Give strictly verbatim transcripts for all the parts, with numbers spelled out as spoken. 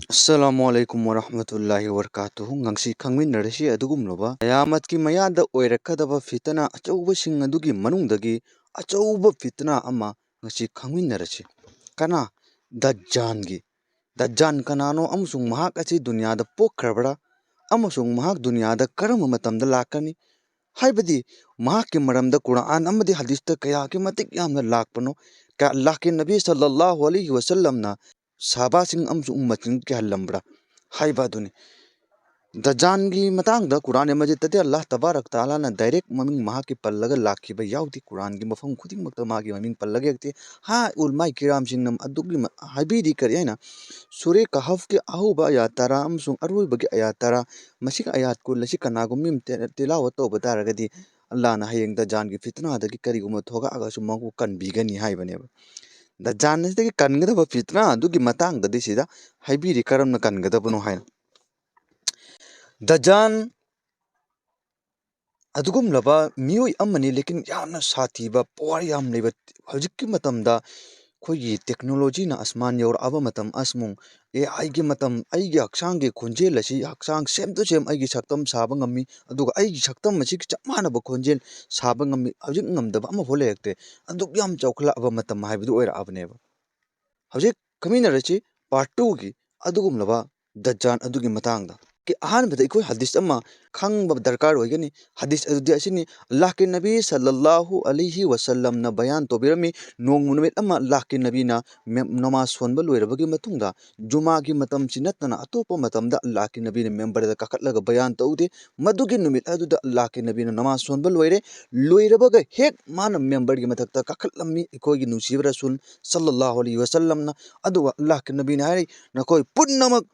ꯑꯁꯂꯥꯃꯨ ꯑꯂꯥꯏꯀꯨꯝ ꯋꯔꯍꯃꯇꯨꯜꯂꯥꯍꯤ ꯋꯕꯔꯀꯥꯇꯨꯍꯨ꯫ ꯉꯁꯤ ꯈꯪꯃꯤꯟꯅꯔꯁꯤ ꯑꯗꯨꯒꯨꯝꯂꯕ ꯀꯌꯥꯃꯠꯀꯤ ꯃꯌꯥꯗ ꯑꯣꯏꯔꯛꯀꯗꯕ ꯐꯤꯇꯅꯥ ꯑꯆꯧꯕꯁꯤꯡ ꯑꯗꯨꯒꯤ ꯃꯅꯨꯡꯗꯒꯤ ꯑꯆꯧꯕ ꯐꯤꯇꯅꯥ ꯑꯃ ꯉꯁꯤ ꯈꯪꯃꯤꯟꯅꯔꯁꯤ꯫ ꯀꯅꯥ? ꯗꯖꯥꯟꯒꯤ꯫ ꯗꯖꯥꯟ ꯀꯅꯥꯅꯣ ꯑꯃꯁꯨꯡ ꯃꯍꯥꯛ ꯑꯁꯤ ꯗꯨꯅꯤꯌꯥꯗ ꯄꯣꯛꯈ꯭ꯔꯕ꯭ꯔꯥ? ꯑꯃꯁꯨꯡ ꯃꯍꯥꯛ ꯗꯨꯅꯤꯌꯥꯗ ꯀꯔꯝꯕ ꯃꯇꯝꯗ ꯂꯥꯛꯀꯅꯤ? ꯍꯥꯏꯕꯗꯤ ꯃꯍꯥꯛꯀꯤ ꯃꯔꯝꯗ ꯀꯨꯔꯥꯟ ꯑꯃꯗꯤ ꯍꯗꯤꯁꯇ ꯀꯌꯥꯒꯤ ꯃꯇꯤꯛ ꯌꯥꯝꯅ ꯂꯥꯛꯄꯅꯣ, ꯀꯌꯥ ꯂꯥꯛꯀꯤ ꯅꯕꯤ ꯁꯜꯂꯜꯂꯥꯍꯨ ꯑꯂꯩꯍꯤ ꯋꯁꯜꯂꯝꯅ ꯁꯍꯥꯕꯥꯁꯤꯡ ꯑꯃꯁꯨꯡ ꯎꯝꯃꯠꯁꯤꯡ ꯀꯤꯍꯜꯂꯝꯕ꯭ꯔꯥ ꯍꯥꯏꯕ ꯑꯗꯨꯅꯤ꯫ ꯗꯖꯥꯟꯒꯤ ꯃꯇꯥꯡꯗ ꯀꯨꯔꯥꯟ ꯃꯖꯤꯗꯇꯗꯤ ꯑꯜꯂꯥꯍ ꯇꯕꯥꯔꯛ ꯇꯥꯂꯥꯅ ꯗꯥꯏꯔꯦꯛ ꯃꯃꯤꯡ ꯃꯍꯥꯛꯀꯤ ꯄꯜꯂꯒ ꯂꯥꯛꯈꯤꯕ ꯌꯥꯎꯗꯦ꯫ ꯀꯨꯔꯥꯟꯒꯤ ꯃꯐꯝ ꯈꯨꯗꯤꯡꯃꯛꯇ ꯃꯥꯒꯤ ꯃꯃꯤꯡ ꯄꯜꯂꯒ ꯌꯦꯛꯇꯦ꯫ ꯍꯥ, ꯎꯂꯃꯥꯏ ꯀꯤꯔꯥꯝꯁꯤꯡꯅ ꯑꯗꯨꯒꯤ ꯃ-, ꯍꯥꯏꯕꯤꯔꯤ ꯀꯔꯤ ꯍꯥꯏꯅ? ꯁꯨꯔꯦ ꯀꯍꯐꯀꯤ ꯑꯍꯧꯕ ꯑꯌꯥ ꯇꯔꯥ ꯑꯃꯁꯨꯡ ꯑꯔꯣꯏꯕꯒꯤ ꯑꯌꯥ ꯇꯔꯥ, ꯃꯁꯤꯒꯤ ꯑꯌꯥꯠ ꯀꯨꯟ ꯑꯁꯤ ꯀꯅꯥꯒꯨꯝꯕ ꯑꯃ ꯇꯦ-, ꯇꯤꯂꯥꯋꯠ ꯇꯧꯕ ꯇꯥꯔꯒꯗꯤ, ꯑꯜꯂꯥꯍꯅ ꯍꯌꯦꯡ ꯗꯖꯥꯟꯒꯤ ꯐꯤꯇꯅꯥꯗꯒꯤ ꯀꯔꯤꯒꯨꯝꯕ ꯊꯣꯛꯂꯛꯑꯒꯁꯨ ꯃꯍꯥꯛꯄꯨ ꯀꯟꯕꯤꯒꯅꯤ ꯍꯥꯏꯕꯅꯦꯕ꯫ ꯗꯖꯥꯟ ꯑꯁꯤꯗꯒꯤ ꯀꯟꯒꯗꯕ ꯐꯤꯇꯅꯥ ꯑꯗꯨꯒꯤ ꯃꯇꯥꯡꯗꯗꯤ ꯁꯤꯗ ꯍꯥꯏꯕꯤꯔꯤ ꯀꯔꯝꯅ ꯀꯟꯒꯗꯕꯅꯣ ꯍꯥꯏꯅ꯫ ꯗꯖꯥꯟ ꯑꯗꯨꯒꯨꯝꯂꯕ ꯃꯤꯑꯣꯏ ꯑꯃꯅꯤ, ꯂꯦꯀꯤꯟ ꯌꯥꯝꯅ ꯁꯥꯊꯤꯕ, ꯄꯋꯥꯔ ꯌꯥꯝ ꯂꯩꯕ꯫ ꯍꯧꯖꯤꯛꯀꯤ ꯃꯇꯝꯗ ꯑꯩꯈꯣꯏꯒꯤ ꯇꯦꯛꯅꯣꯂꯣꯖꯤꯅ ꯑꯁꯃꯥꯟ ꯌꯧꯔꯛꯑꯕ ꯃꯇꯝ ꯑꯁꯃꯨꯡ, ꯑꯦ ꯑꯥꯏꯒꯤ ꯃꯇꯝ, ꯑꯩꯒꯤ ꯍꯛꯆꯥꯡꯒꯤ ꯈꯣꯟꯖꯦꯜ ꯑꯁꯤ ꯍꯛꯆꯥꯡ ꯁꯦꯝ ꯇꯨ ꯁꯦꯝ ꯑꯩꯒꯤ ꯁꯛꯇꯝ ꯁꯥꯕ ꯉꯝꯃꯤ, ꯑꯗꯨꯒ ꯑꯩꯒꯤ ꯁꯛꯇꯝ ꯑꯁꯤꯒ ꯆꯞ ꯃꯥꯟꯅꯕ ꯈꯣꯟꯖꯦꯜ ꯁꯥꯕ ꯉꯝꯃꯤ꯫ ꯍꯧꯖꯤꯛ ꯉꯝꯗꯕ ꯑꯃꯐꯥꯎ ꯂꯩꯔꯛꯇꯦ꯫ ꯑꯗꯨꯛ ꯌꯥꯝ ꯆꯥꯎꯈꯠꯂꯛꯑꯕ ꯃꯇꯝ ꯍꯥꯏꯕꯗꯨ ꯑꯣꯏꯔꯛꯑꯕꯅꯦꯕ꯫ ꯍꯧꯖꯤꯛ ꯈꯪꯃꯤꯟꯅꯔꯁꯤ part two ꯒꯤ ꯑꯗꯨꯒꯨꯝꯂꯕ ꯗꯖꯥꯟ ꯑꯗꯨꯒꯤ ꯃꯇꯥꯡꯗ꯫ ꯀꯤ ꯑꯍꯥꯟꯕꯗ ꯑꯩꯈꯣꯏ ꯍꯗꯤꯁ ꯑꯃ ꯈꯪꯕ ꯗꯔꯀꯥꯔ ꯑꯣꯏꯒꯅꯤ꯫ ꯍꯗꯤꯁ ꯑꯗꯨꯗꯤ ꯑꯁꯤꯅꯤ, ꯑꯜꯂꯥꯍꯀꯤ ꯅꯕꯤ ꯁꯜꯂꯜꯂꯥꯍꯨ ꯑꯂꯩꯍꯤ ꯋꯁꯜꯂꯝꯅ ꯕꯌꯥꯟ ꯇꯧꯕꯤꯔꯝꯃꯤ, ꯅꯣꯡꯃ ꯅꯨꯃꯤꯠ ꯑꯃ ꯑꯜꯂꯥꯍꯀꯤ ꯅꯕꯤꯅ ꯃꯦꯝ-, ꯅꯃꯥꯖ ꯁꯣꯟꯕ ꯂꯣꯏꯔꯕꯒꯤ ꯃꯇꯨꯡꯗ, ꯖꯨꯃꯥꯒꯤ ꯃꯇꯝꯁꯤ ꯅꯠꯇꯅ ꯑꯇꯣꯞꯄ ꯃꯇꯝꯗ ꯑꯜꯂꯥꯍꯀꯤ ꯅꯕꯤꯅ ꯃꯦꯝꯕꯔꯗ ꯀꯥꯈꯠꯂꯒ ꯕꯌꯥꯟ ꯇꯧꯗꯦ꯫ ꯃꯗꯨꯒꯤ ꯅꯨꯃꯤꯠ ꯑꯗꯨꯗ ꯑꯜꯂꯥꯍꯀꯤ ꯅꯕꯤꯅ ꯅꯃꯥꯖ ꯁꯣꯟꯕ ꯂꯣꯏꯔꯦ꯫ ꯂꯣꯏꯔꯕꯒ ꯍꯦꯛ ꯃꯥꯅ ꯃꯦꯝꯕꯔꯒꯤ ꯃꯊꯛꯇ ꯀꯥꯈꯠꯂꯝꯃꯤ ꯑꯩꯈꯣꯏꯒꯤ ꯅꯨꯡꯁꯤꯕ ꯔꯁꯨꯜ ꯁꯜꯂꯜꯂꯥꯍꯨ ꯑꯂꯩꯍꯤ ꯋꯁꯜꯂꯝꯅ꯫ ꯑꯗꯨꯒ ꯑꯜꯂꯥꯍꯀꯤ ꯅꯕꯤꯅ ꯍꯥꯏꯔꯤ, "ꯅꯈꯣꯏ ꯄꯨꯝꯅꯃꯛ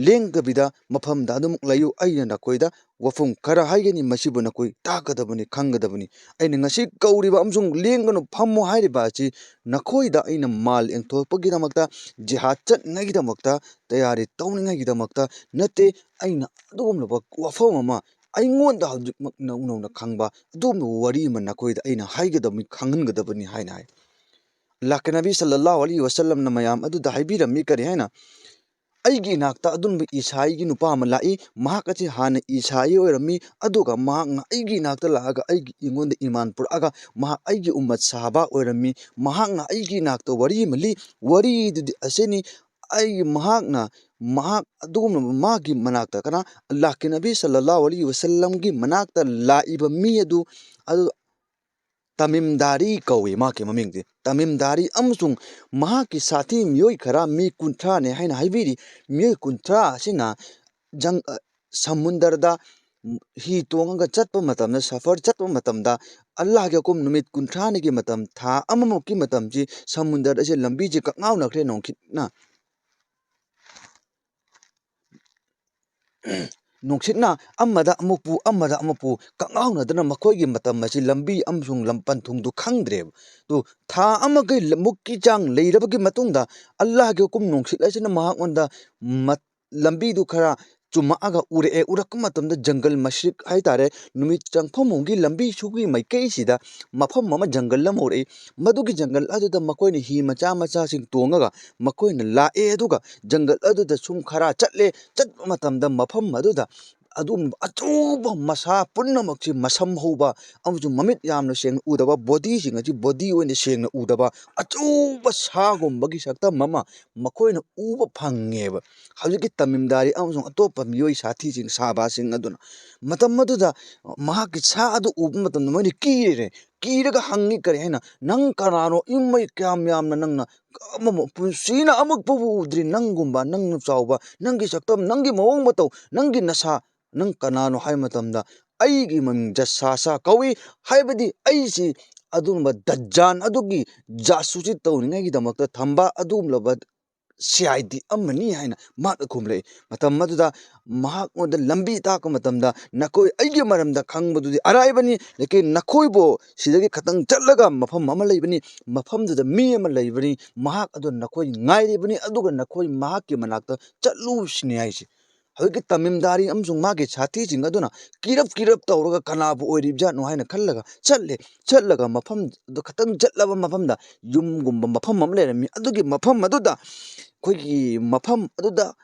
ꯂꯦꯡꯗꯕꯤꯗ ꯃꯐꯝꯗ ꯑꯗꯨꯃꯛ ꯂꯩꯌꯨ꯫ ꯑꯩꯅ ꯅꯈꯣꯏꯗ ꯋꯥꯐꯝ ꯈꯔ ꯍꯥꯏꯒꯅꯤ, ꯃꯁꯤꯕꯨ ꯅꯈꯣꯏ ꯇꯥꯒꯗꯕꯅꯤ, ꯈꯪꯒꯗꯕꯅꯤ꯫ ꯑꯩꯅ ꯉꯁꯤ ꯀꯧꯔꯤꯕ ꯑꯃꯁꯨꯡ ꯂꯦꯡꯒꯅꯨ, ꯐꯝꯃꯨ ꯍꯥꯏꯔꯤꯕ ꯑꯁꯤ ꯅꯈꯣꯏꯗ ꯑꯩꯅ ꯃꯥꯜ ꯌꯦꯡꯊꯣꯛꯄꯒꯤꯗꯃꯛꯇ, ꯖꯤꯍꯥꯗ ꯆꯠꯅꯤꯡꯉꯥꯏꯒꯤꯗꯃꯛꯇ, ꯇꯌꯥꯔꯤ ꯇꯧꯅꯤꯡꯉꯥꯏꯒꯤꯗꯃꯛꯇ ꯅꯠꯇꯦ꯫ ꯑꯩꯅ ꯑꯗꯨꯒꯨꯝꯂꯕ ꯋꯥꯐꯝ ꯑꯃ ꯑꯩꯉꯣꯟꯗ ꯍꯧꯖꯤꯛꯃꯛ ꯅꯧ-, ꯅꯧꯅ ꯈꯪꯕ ꯑꯗꯨꯒꯨꯝꯂꯕ ꯋꯥꯔꯤ ꯑꯃ ꯅꯈꯣꯏꯗ ꯑꯩꯅ ꯍꯥꯏꯒꯗꯕꯅꯤ, ꯈꯪꯍꯟꯒꯗꯕꯅꯤ" ꯍꯥꯏꯅ ꯍꯥꯏ꯫ ꯑꯜꯂꯥꯍꯀꯤ ꯅꯕꯤ ꯁꯜꯂꯜꯂꯥꯍꯨ ꯑꯂꯩꯍꯤ ꯋꯁꯜꯂꯝꯅ ꯃꯌꯥꯝ ꯑꯗꯨꯗ ꯍꯥꯏꯕꯤꯔꯝꯃꯤ ꯀꯔꯤ ꯍꯥꯏꯅ? ꯑꯩꯒꯤ ꯏꯅꯥꯛꯇ ꯑꯗꯨꯝꯕ ꯏꯁꯥꯏꯒꯤ ꯅꯨꯄꯥ ꯑꯃ ꯂꯥꯛꯏ꯫ ꯃꯍꯥꯛ ꯑꯁꯤ ꯍꯥꯟꯅ ꯏꯁꯥꯏ ꯑꯣꯏꯔꯝꯃꯤ, ꯑꯗꯨꯒ ꯃꯍꯥꯛꯅ ꯑꯩꯒꯤ ꯏꯅꯥꯛꯇ ꯂꯥꯛꯑꯒ ꯑꯩꯒꯤ, ꯑꯩꯉꯣꯟꯗ ꯏꯃꯥꯟ ꯄꯨꯔꯛꯑꯒ ꯃꯍꯥꯛ ꯑꯩꯒꯤ ꯎꯝꯃꯠ ꯁꯥꯍꯥꯕꯥ ꯑꯣꯏꯔꯝꯃꯤ꯫ ꯃꯍꯥꯛꯅ ꯑꯩꯒꯤ ꯏꯅꯥꯛꯇ ꯋꯥꯔꯤ ꯑꯃ ꯂꯤ꯫ ꯋꯥꯔꯤꯗꯨꯗꯤ ꯑꯁꯤꯅꯤ, ꯑꯩꯒꯤ, ꯃꯍꯥꯛꯅ, ꯃꯍꯥꯛ ꯑꯗꯨꯒꯨꯝꯂꯕ ꯃꯥꯒꯤ ꯃꯅꯥꯛꯇ, ꯀꯅꯥ? ꯑꯜꯂꯥꯍꯀꯤ ꯅꯕꯤ ꯁꯜꯂꯜꯂꯥꯍꯨ ꯑꯂꯩꯍꯤ ꯋꯁꯜꯂꯝꯒꯤ ꯃꯅꯥꯛꯇ ꯂꯥꯛꯏꯕ ꯃꯤ ꯑꯗꯨ, ꯑꯗꯨ ꯇꯃꯤꯝꯗꯥꯔꯤ ꯀꯧꯏ꯫ ꯃꯍꯥꯛꯀꯤ ꯃꯃꯤꯡꯗꯤ ꯇꯃꯤꯝꯗꯥꯔꯤ, ꯑꯃꯁꯨꯡ ꯃꯍꯥꯛꯀꯤ ꯁꯥꯊꯤ ꯃꯤꯑꯣꯏ ꯈꯔ, ꯃꯤ ꯀꯨꯟꯊ꯭ꯔꯥꯅꯦ ꯍꯥꯏꯅ ꯍꯥꯏꯕꯤꯔꯤ꯫ ꯃꯤꯑꯣꯏ ꯀꯨꯟꯊ꯭ꯔꯥ ꯑꯁꯤꯅ ꯖꯪ-, ꯑ, ꯁꯃꯨꯟꯗꯔꯗ ꯍꯤ ꯇꯣꯡꯉꯒ ꯆꯠꯄ ꯃꯇꯝꯗ, ꯁꯐꯔ ꯆꯠꯄ ꯃꯇꯝꯗ, ꯑꯜꯂꯥꯍꯒꯤ ꯍꯨꯀꯨꯝ ꯅꯨꯃꯤꯠ ꯀꯨꯟꯊ꯭ꯔꯥꯅꯤꯒꯤ ꯃꯇꯝ, ꯊꯥ ꯑꯃꯃꯨꯛꯀꯤ ꯃꯇꯝꯁꯤ ꯁꯃꯨꯟꯗꯔ ꯑꯁꯤ ꯂꯝꯕꯤꯁꯤ ꯀꯛꯉꯥꯎꯅꯈ꯭ꯔꯦ ꯅꯣꯡꯈꯤꯠꯅ꯫ ꯅꯨꯡꯁꯤꯠꯅ ꯑꯃꯗ ꯑꯃꯨꯛ ꯄꯨ, ꯑꯃꯗ ꯑꯃꯨꯛ ꯄꯨ, ꯀꯛꯉꯥꯎꯅꯗꯅ ꯃꯈꯣꯏꯒꯤ ꯃꯇꯝ ꯑꯁꯤ ꯂꯝꯕꯤ ꯑꯃꯁꯨꯡ ꯂꯝ ꯄꯟꯊꯨꯡꯗꯨ ꯈꯪꯗ꯭ꯔꯦꯕ꯫ ꯇꯨ, ꯊꯥ ꯑꯃꯒꯤ ꯂ-, ꯃꯨꯛꯀꯤ ꯆꯥꯡ ꯂꯩꯔꯕꯒꯤ ꯃꯇꯨꯡꯗ, ꯑꯜꯂꯥꯍꯒꯤ ꯍꯨꯀꯨꯝ ꯅꯨꯡꯁꯤꯠ ꯑꯁꯤꯅ ꯃꯍꯥꯛꯉꯣꯟꯗ ꯃꯠ-, ꯂꯝꯕꯤꯗꯨ ꯈꯔ ꯆꯨꯝꯃꯛꯑꯒ ꯎꯔꯛꯑꯦ꯫ ꯎꯔꯛꯄ ꯃꯇꯝꯗ ꯖꯪꯒꯜ ꯃꯁꯔꯤꯛ ꯍꯥꯏꯇꯥꯔꯦ, ꯅꯨꯃꯤꯠ ꯆꯪꯐꯝꯂꯣꯝꯒꯤ ꯂꯝꯕꯤ ꯁꯨꯒꯤ ꯃꯥꯏꯀꯩꯁꯤꯗ ꯃꯐꯝ ꯑꯃ, ꯖꯪꯒꯜ ꯑꯃ ꯎꯔꯛꯏ꯫ ꯃꯗꯨꯒꯤ ꯖꯪꯒꯜ ꯑꯗꯨꯗ ꯃꯈꯣꯏꯅ ꯍꯤ ꯃꯆꯥ ꯃꯆꯥꯁꯤꯡ ꯇꯣꯡꯉꯒ ꯃꯈꯣꯏꯅ ꯂꯥꯛꯑꯦ, ꯑꯗꯨꯒ ꯖꯪꯒꯜ ꯑꯗꯨꯗ ꯁꯨꯝ ꯈꯔ ꯆꯠꯂꯦ꯫ ꯆꯠꯄ ꯃꯇꯝꯗ ꯃꯐꯝ ꯑꯗꯨꯗ ꯑꯗꯨꯒꯨꯝꯕ ꯑꯆꯧꯕ ꯃꯁꯥ ꯄꯨꯝꯅꯃꯛꯁꯤ ꯃꯁꯝ ꯍꯧꯕ ꯑꯃꯁꯨꯡ ꯃꯃꯤꯠ ꯌꯥꯝꯅ ꯁꯦꯡꯅ ꯎꯗꯕ, ꯕꯣꯗꯤꯁꯤꯡ ꯑꯁꯤ ꯕꯣꯗꯤ ꯑꯣꯏꯅ ꯁꯦꯡꯅ ꯎꯗꯕ ꯑꯆꯧꯕ ꯁꯥꯒꯨꯝꯕꯒꯤ ꯁꯛꯇꯝ ꯑꯃ ꯃꯈꯣꯏꯅ ꯎꯕ ꯐꯪꯉꯦꯕ꯫ ꯍꯧꯖꯤꯛꯀꯤ ꯇꯃꯤꯝꯗꯥꯔꯤ ꯑꯃꯁꯨꯡ ꯑꯇꯣꯞꯄ ꯃꯤꯑꯣꯏ ꯁꯥꯊꯤꯁꯤꯡ, ꯁꯥꯕꯥꯁꯤꯡ ꯑꯗꯨꯅ ꯃꯇꯝ ꯑꯗꯨꯗ ꯃꯍꯥꯛꯀꯤ ꯁꯥ ꯑꯗꯨ ꯎꯕ ꯃꯇꯝꯗ ꯃꯣꯏꯅ ꯀꯤꯔꯦ꯫ ꯀꯤꯔꯒ ꯍꯪꯉꯤ, ꯀꯔꯤ ꯍꯥꯏꯅ, "ꯅꯪ ꯀꯅꯥꯅꯣ? ꯏꯃꯩ, ꯀꯌꯥꯝ ꯌꯥꯝꯅ ꯅꯪꯅ ꯑꯃꯃ-, ꯄꯨꯟꯁꯤꯅ ꯑꯃꯨꯛ ꯐꯥꯎꯕ ꯎꯗ꯭ꯔꯤ ꯅꯪꯒꯨꯝꯕ, ꯅꯪꯅ ꯆꯥꯎꯕ, ꯅꯪꯒꯤ ꯁꯛꯇꯝ, ꯅꯪꯒꯤ ꯃꯑꯣꯡ ꯃꯇꯧ, ꯅꯪꯒꯤ ꯅꯁꯥ, ꯅꯪ ꯀꯅꯥꯅꯣ?" ꯍꯥꯏꯕ ꯃꯇꯝꯗ, "ꯑꯩꯒꯤ ꯃꯃꯤꯡ ꯖꯁꯥꯁꯥ ꯀꯧꯏ, ꯍꯥꯏꯕꯗꯤ ꯑꯩꯁꯤ ꯑꯗꯨꯒꯨꯝꯕ ꯗꯖꯥꯟ ꯑꯗꯨꯒꯤ ꯖꯥꯁꯨꯁꯤ ꯇꯧꯅꯤꯡꯉꯥꯏꯒꯤꯗꯃꯛꯇ ꯊꯝꯕ ꯑꯗꯨꯒꯨꯝꯂꯕ ꯁꯤ ꯑꯥꯏ ꯗꯤ ꯑꯃꯅꯤ" ꯍꯥꯏꯅ ꯃꯍꯥꯛꯅ ꯈꯨꯝꯂꯛꯏ꯫ ꯃꯇꯝ ꯑꯗꯨꯗ ꯃꯍꯥꯛꯉꯣꯟꯗ ꯂꯝꯕꯤ ꯇꯥꯛꯄ ꯃꯇꯝꯗ, "ꯅꯈꯣꯏ ꯑꯩꯒꯤ ꯃꯔꯝꯗ ꯈꯪꯕꯗꯨꯗꯤ ꯑꯔꯥꯏꯕꯅꯤ, ꯂꯦꯀꯤꯟ ꯅꯈꯣꯏꯕꯨ ꯁꯤꯗꯒꯤ ꯈꯇꯪ ꯆꯠꯂꯒ ꯃꯐꯝ ꯑꯃ ꯂꯩꯕꯅꯤ, ꯃꯐꯝꯗꯨꯗ ꯃꯤ ꯑꯃ ꯂꯩꯕꯅꯤ, ꯃꯍꯥꯛ ꯑꯗꯨ ꯅꯈꯣꯏ ꯉꯥꯏꯔꯤꯕꯅꯤ, ꯑꯗꯨꯒ ꯅꯈꯣꯏ ꯃꯍꯥꯛꯀꯤ ꯃꯅꯥꯛꯇ ꯆꯠꯂꯨ" ꯁꯤꯅꯤ ꯍꯥꯏꯁꯦ꯫ ꯍꯧꯖꯤꯛꯀꯤ ꯇꯃꯤꯝꯗꯥꯔꯤ ꯑꯃꯁꯨꯡ ꯃꯥꯒꯤ ꯁꯥꯊꯤꯁꯤꯡ ꯑꯗꯨꯅ ꯀꯤꯔꯞ ꯀꯤꯔꯞ ꯇꯧꯔꯒ ꯀꯅꯥꯕꯨ ꯑꯣꯏꯔꯤꯕꯖꯥꯠꯅꯣ ꯍꯥꯏꯅ ꯈꯜꯂꯒ ꯆꯠꯂꯦ꯫ ꯆꯠꯂꯒ ꯃꯐꯝꯗꯨ ꯈꯇꯪ ꯆꯠꯂꯕ ꯃꯐꯝꯗ ꯌꯨꯝꯒꯨꯝꯕ ꯃꯐꯝ ꯑꯃ ꯂꯩꯔꯝꯃꯤ꯫ ꯑꯗꯨꯒꯤ ꯃꯐꯝ ꯑꯗꯨꯗ ꯑꯩꯈꯣꯏꯒꯤ ꯃꯐꯝ ꯑꯗꯨꯗ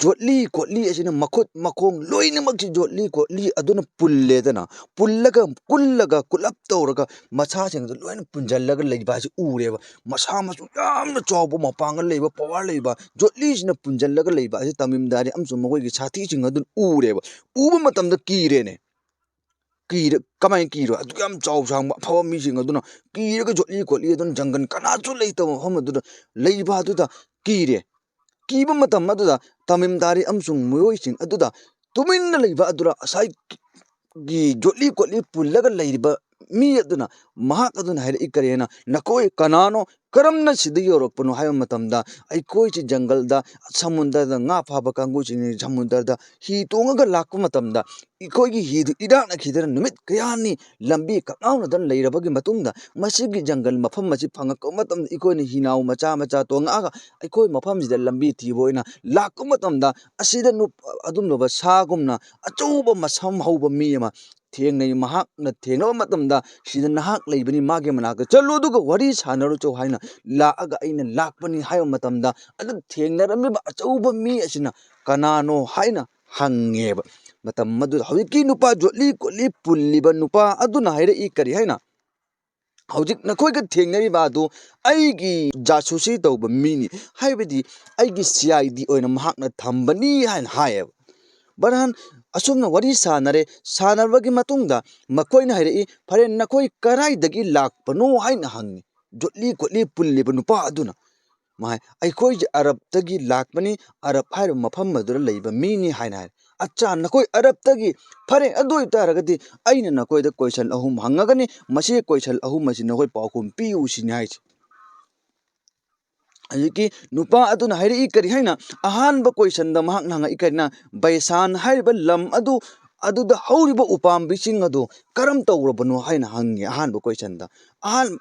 ꯌꯣꯠꯂꯤ ꯀꯣꯠꯂꯤ ꯑꯁꯤꯅ ꯃꯈꯨꯠ ꯃꯈꯣꯡ ꯂꯣꯏꯅꯃꯛꯁꯤ ꯌꯣꯠꯂꯤ ꯀꯣꯠꯂꯤ ꯑꯗꯨꯅ ꯄꯨꯜꯂꯦꯗꯅ, ꯄꯨꯜꯂꯒ, ꯀꯨꯜꯂꯒ, ꯀꯨꯜꯂꯞ ꯇꯧꯔꯒ ꯃꯁꯥꯁꯤꯡ ꯑꯗꯨ ꯂꯣꯏꯅ ꯄꯨꯟꯁꯤꯜꯂꯒ ꯂꯩꯕ ꯍꯥꯏꯁꯤ ꯎꯔꯦꯕ꯫ ꯃꯁꯥ ꯃꯁꯨ ꯌꯥꯝꯅ ꯆꯥꯎꯕ, ꯃꯄꯥꯡꯒꯜ ꯂꯩꯕ, power ꯂꯩꯕ ꯌꯣꯠꯂꯤꯁꯤꯅ ꯄꯨꯟꯁꯤꯜꯂꯒ ꯂꯩꯕ ꯑꯁꯤ ꯇꯃꯤꯝ ꯗꯥꯔꯤ ꯑꯃꯁꯨꯡ ꯃꯈꯣꯏꯒꯤ ꯁꯥꯊꯤꯁꯤꯡ ꯑꯗꯨꯅ ꯎꯔꯦꯕ꯫ ꯎꯕ ꯃꯇꯝꯗ ꯀꯤꯔꯦꯅꯦ꯫ ꯀꯤꯔ-, ꯀꯃꯥꯏꯅ ꯀꯤꯔꯣꯏ? ꯑꯗꯨꯛ ꯌꯥꯝ ꯆꯥꯎ ꯁꯥꯡꯕ ꯑꯐꯕ ꯃꯤꯁꯤꯡ ꯑꯗꯨꯅ ꯀꯤꯔꯒ ꯌꯣꯠꯂꯤ ꯈꯣꯠꯂꯤ ꯑꯗꯨꯅ ꯖꯪꯒꯜ ꯀꯅꯥꯁꯨ ꯂꯩꯇꯕ ꯃꯐꯝ ꯑꯗꯨꯗ ꯂꯩꯕ ꯑꯗꯨꯗ ꯀꯤꯔꯦ꯫ ꯀꯤꯕ ꯃꯇꯝ ꯑꯗꯨꯗ ꯇꯃꯤꯝ ꯗꯥꯔꯤ ꯑꯃꯁꯨꯡ ꯃꯤꯑꯣꯏꯁꯤꯡ ꯑꯗꯨꯗ ꯇꯨꯃꯤꯟꯅ ꯂꯩꯕ ꯑꯗꯨꯗ ꯉꯁꯥꯏꯒꯤ ꯌꯣꯠꯂꯤ ꯈꯣꯠꯂꯤ ꯄꯨꯜꯂꯒ ꯂꯩꯔꯤꯕ ꯃꯤ ꯑꯗꯨꯅ, ꯃꯍꯥꯛ ꯑꯗꯨꯅ ꯍꯥꯏꯔꯛꯏ ꯀꯔꯤ ꯍꯥꯏꯅ, "ꯅꯈꯣꯏ ꯀꯅꯥꯅꯣ? ꯀꯔꯝꯅ ꯁꯤꯗ ꯌꯧꯔꯛꯄꯅꯣ?" ꯍꯥꯏꯕ ꯃꯇꯝꯗ, ꯑꯩꯈꯣꯏꯁꯤ ꯖꯪꯒꯜꯗ, ꯁꯃꯨꯗ꯭ꯔꯗ ꯉꯥ ꯐꯥꯕ ꯀꯥꯡꯕꯨꯁꯤꯡꯅꯤ, ꯁꯃꯨꯗ꯭ꯔꯗ ꯍꯤ ꯇꯣꯡꯉꯒ ꯂꯥꯛꯄ ꯃꯇꯝꯗ, ꯑꯩꯈꯣꯏꯒꯤ ꯍꯤꯗꯨ ꯏꯔꯥꯛꯅꯈꯤꯗꯅ ꯅꯨꯃꯤꯠ ꯀꯌꯥꯅꯤ ꯂꯝꯕꯤ ꯀꯛꯉꯥꯎꯅꯗꯅ ꯂꯩꯔꯕꯒꯤ ꯃꯇꯨꯡꯗ, ꯃꯁꯤꯒꯤ ꯖꯪꯒꯜ ꯃꯐꯝ ꯑꯁꯤ ꯐꯪꯉꯛꯄ ꯃꯇꯝꯗ, ꯑꯩꯈꯣꯏꯅ ꯍꯤꯅꯥꯎ ꯃꯆꯥ ꯃꯆꯥ ꯇꯣꯡꯉꯛꯑꯒ ꯑꯩꯈꯣꯏ ꯃꯐꯝꯁꯤꯗ ꯂꯝꯕꯤ ꯊꯤꯕ ꯑꯣꯏꯅ ꯂꯥꯛꯄ ꯃꯇꯝꯗ, ꯑꯁꯤꯗ ꯅꯨꯞ-, ꯑꯗꯨꯝꯂꯕ ꯁꯥꯒꯨꯝꯅ ꯑꯆꯧꯕ ꯃꯁꯝ ꯍꯧꯕ ꯃꯤ ꯑꯃ ꯊꯦꯡꯅꯩ꯫ ꯃꯍꯥꯛꯅ ꯊꯦꯡꯅꯕ ꯃꯇꯝꯗ, "ꯁꯤꯗ ꯅꯍꯥꯛ ꯂꯩꯕꯅꯤ, ꯃꯥꯒꯤ ꯃꯅꯥꯛꯇ ꯆꯠꯂꯨ, ꯑꯗꯨꯒ ꯋꯥꯔꯤ ꯁꯥꯟꯅꯔꯨꯆꯣ" ꯍꯥꯏꯅ ꯂꯥꯛꯑꯒ ꯑꯩꯅ ꯂꯥꯛꯄꯅꯤ ꯍꯥꯏꯕ ꯃꯇꯝꯗ, ꯑꯗꯨ ꯊꯦꯡꯅꯔꯝꯃꯤꯕ ꯑꯆꯧꯕ ꯃꯤ ꯑꯁꯤꯅ ꯀꯅꯥꯅꯣ ꯍꯥꯏꯅ ꯍꯪꯉꯦꯕ꯫ ꯃꯇꯝ ꯑꯗꯨꯗ ꯍꯧꯖꯤꯛꯀꯤ ꯅꯨꯄꯥ ꯖꯣꯠꯂꯤ ꯀꯣꯠꯂꯤ ꯄꯨꯜꯂꯤꯕ ꯅꯨꯄꯥ ꯑꯗꯨꯅ ꯍꯥꯏꯔꯛꯏ ꯀꯔꯤ ꯍꯥꯏꯅ, "ꯍꯧꯖꯤꯛ ꯅꯈꯣꯏꯒ ꯊꯦꯡꯅꯔꯤꯕ ꯑꯗꯨ ꯑꯩꯒꯤ ꯖꯥꯁꯨꯁꯤ ꯇꯧꯕ ꯃꯤꯅꯤ, ꯍꯥꯏꯕꯗꯤ ꯑꯩꯒꯤ C I D ꯑꯣꯏꯅ ꯃꯍꯥꯛꯅ ꯊꯝꯕꯅꯤ" ꯍꯥꯏꯅ ꯍꯥꯏꯌꯦꯕ꯫ ꯕꯔꯍꯥꯟ ꯑꯁꯨꯝꯅ ꯋꯥꯔꯤ ꯁꯥꯟꯅꯔꯦ꯫ ꯁꯥꯟꯅꯔꯕꯒꯤ ꯃꯇꯨꯡꯗ ꯃꯈꯣꯏꯅ ꯍꯥꯏꯔꯛꯏ, "ꯐꯔꯦ, ꯅꯈꯣꯏ ꯀꯗꯥꯏꯗꯒꯤ ꯂꯥꯛꯄꯅꯣ?" ꯍꯥꯏꯅ ꯍꯪꯉꯤ꯫ ꯖꯣꯠꯂꯤ ꯀꯣꯠꯂꯤ ꯄꯨꯜꯂꯤꯕ ꯅꯨꯄꯥ ꯑꯗꯨꯅ, ꯃꯥ ꯍꯥꯏ, "ꯑꯩꯈꯣꯏꯁꯦ ꯑꯔꯕꯇꯒꯤ ꯂꯥꯛꯄꯅꯤ, ꯑꯔꯕ ꯍꯥꯏꯔꯤꯕ ꯃꯐꯝ ꯑꯗꯨꯗ ꯂꯩꯕ ꯃꯤꯅꯤ" ꯍꯥꯏꯅ ꯍꯥꯏ꯫ "ꯑꯠꯆꯥ, ꯅꯈꯣꯏ ꯑꯔꯕꯇꯒꯤ, ꯐꯔꯦ, ꯑꯗꯨ ꯑꯣꯏꯇꯥꯔꯒꯗꯤ ꯑꯩꯅ ꯅꯈꯣꯏꯗ question ꯑꯍꯨꯝ ꯍꯪꯉꯒꯅꯤ, ꯃꯁꯤ question ꯑꯍꯨꯝ ꯑꯁꯤ ꯅꯈꯣꯏ ꯄꯥꯎꯈꯨꯝ ꯄꯤꯌꯨ" ꯁꯤꯅꯤ ꯍꯥꯏꯁꯦ꯫ ꯍꯧꯖꯤꯛꯀꯤ ꯅꯨꯄꯥ ꯑꯗꯨꯅ ꯍꯥꯏꯔꯛꯏ ꯀꯔꯤ ꯍꯥꯏꯅ, ꯑꯍꯥꯟꯕ questionꯗ ꯃꯍꯥꯛꯅ ꯍꯪꯉꯛꯏ ꯀꯔꯤꯅ, "ꯕꯩꯁꯥꯟ ꯍꯥꯏꯔꯤꯕ ꯂꯝ ꯑꯗꯨ, ꯑꯗꯨꯗ ꯍꯧꯔꯤꯕ ꯎꯄꯥꯝꯕꯤꯁꯤꯡ ꯑꯗꯨ ꯀꯔꯝ ꯇꯧꯔꯕꯅꯣ?" ꯍꯥꯏꯅ ꯍꯪꯉꯤ ꯑꯍꯥꯟꯕ questionꯗ꯫ ꯑꯍꯥꯟ-,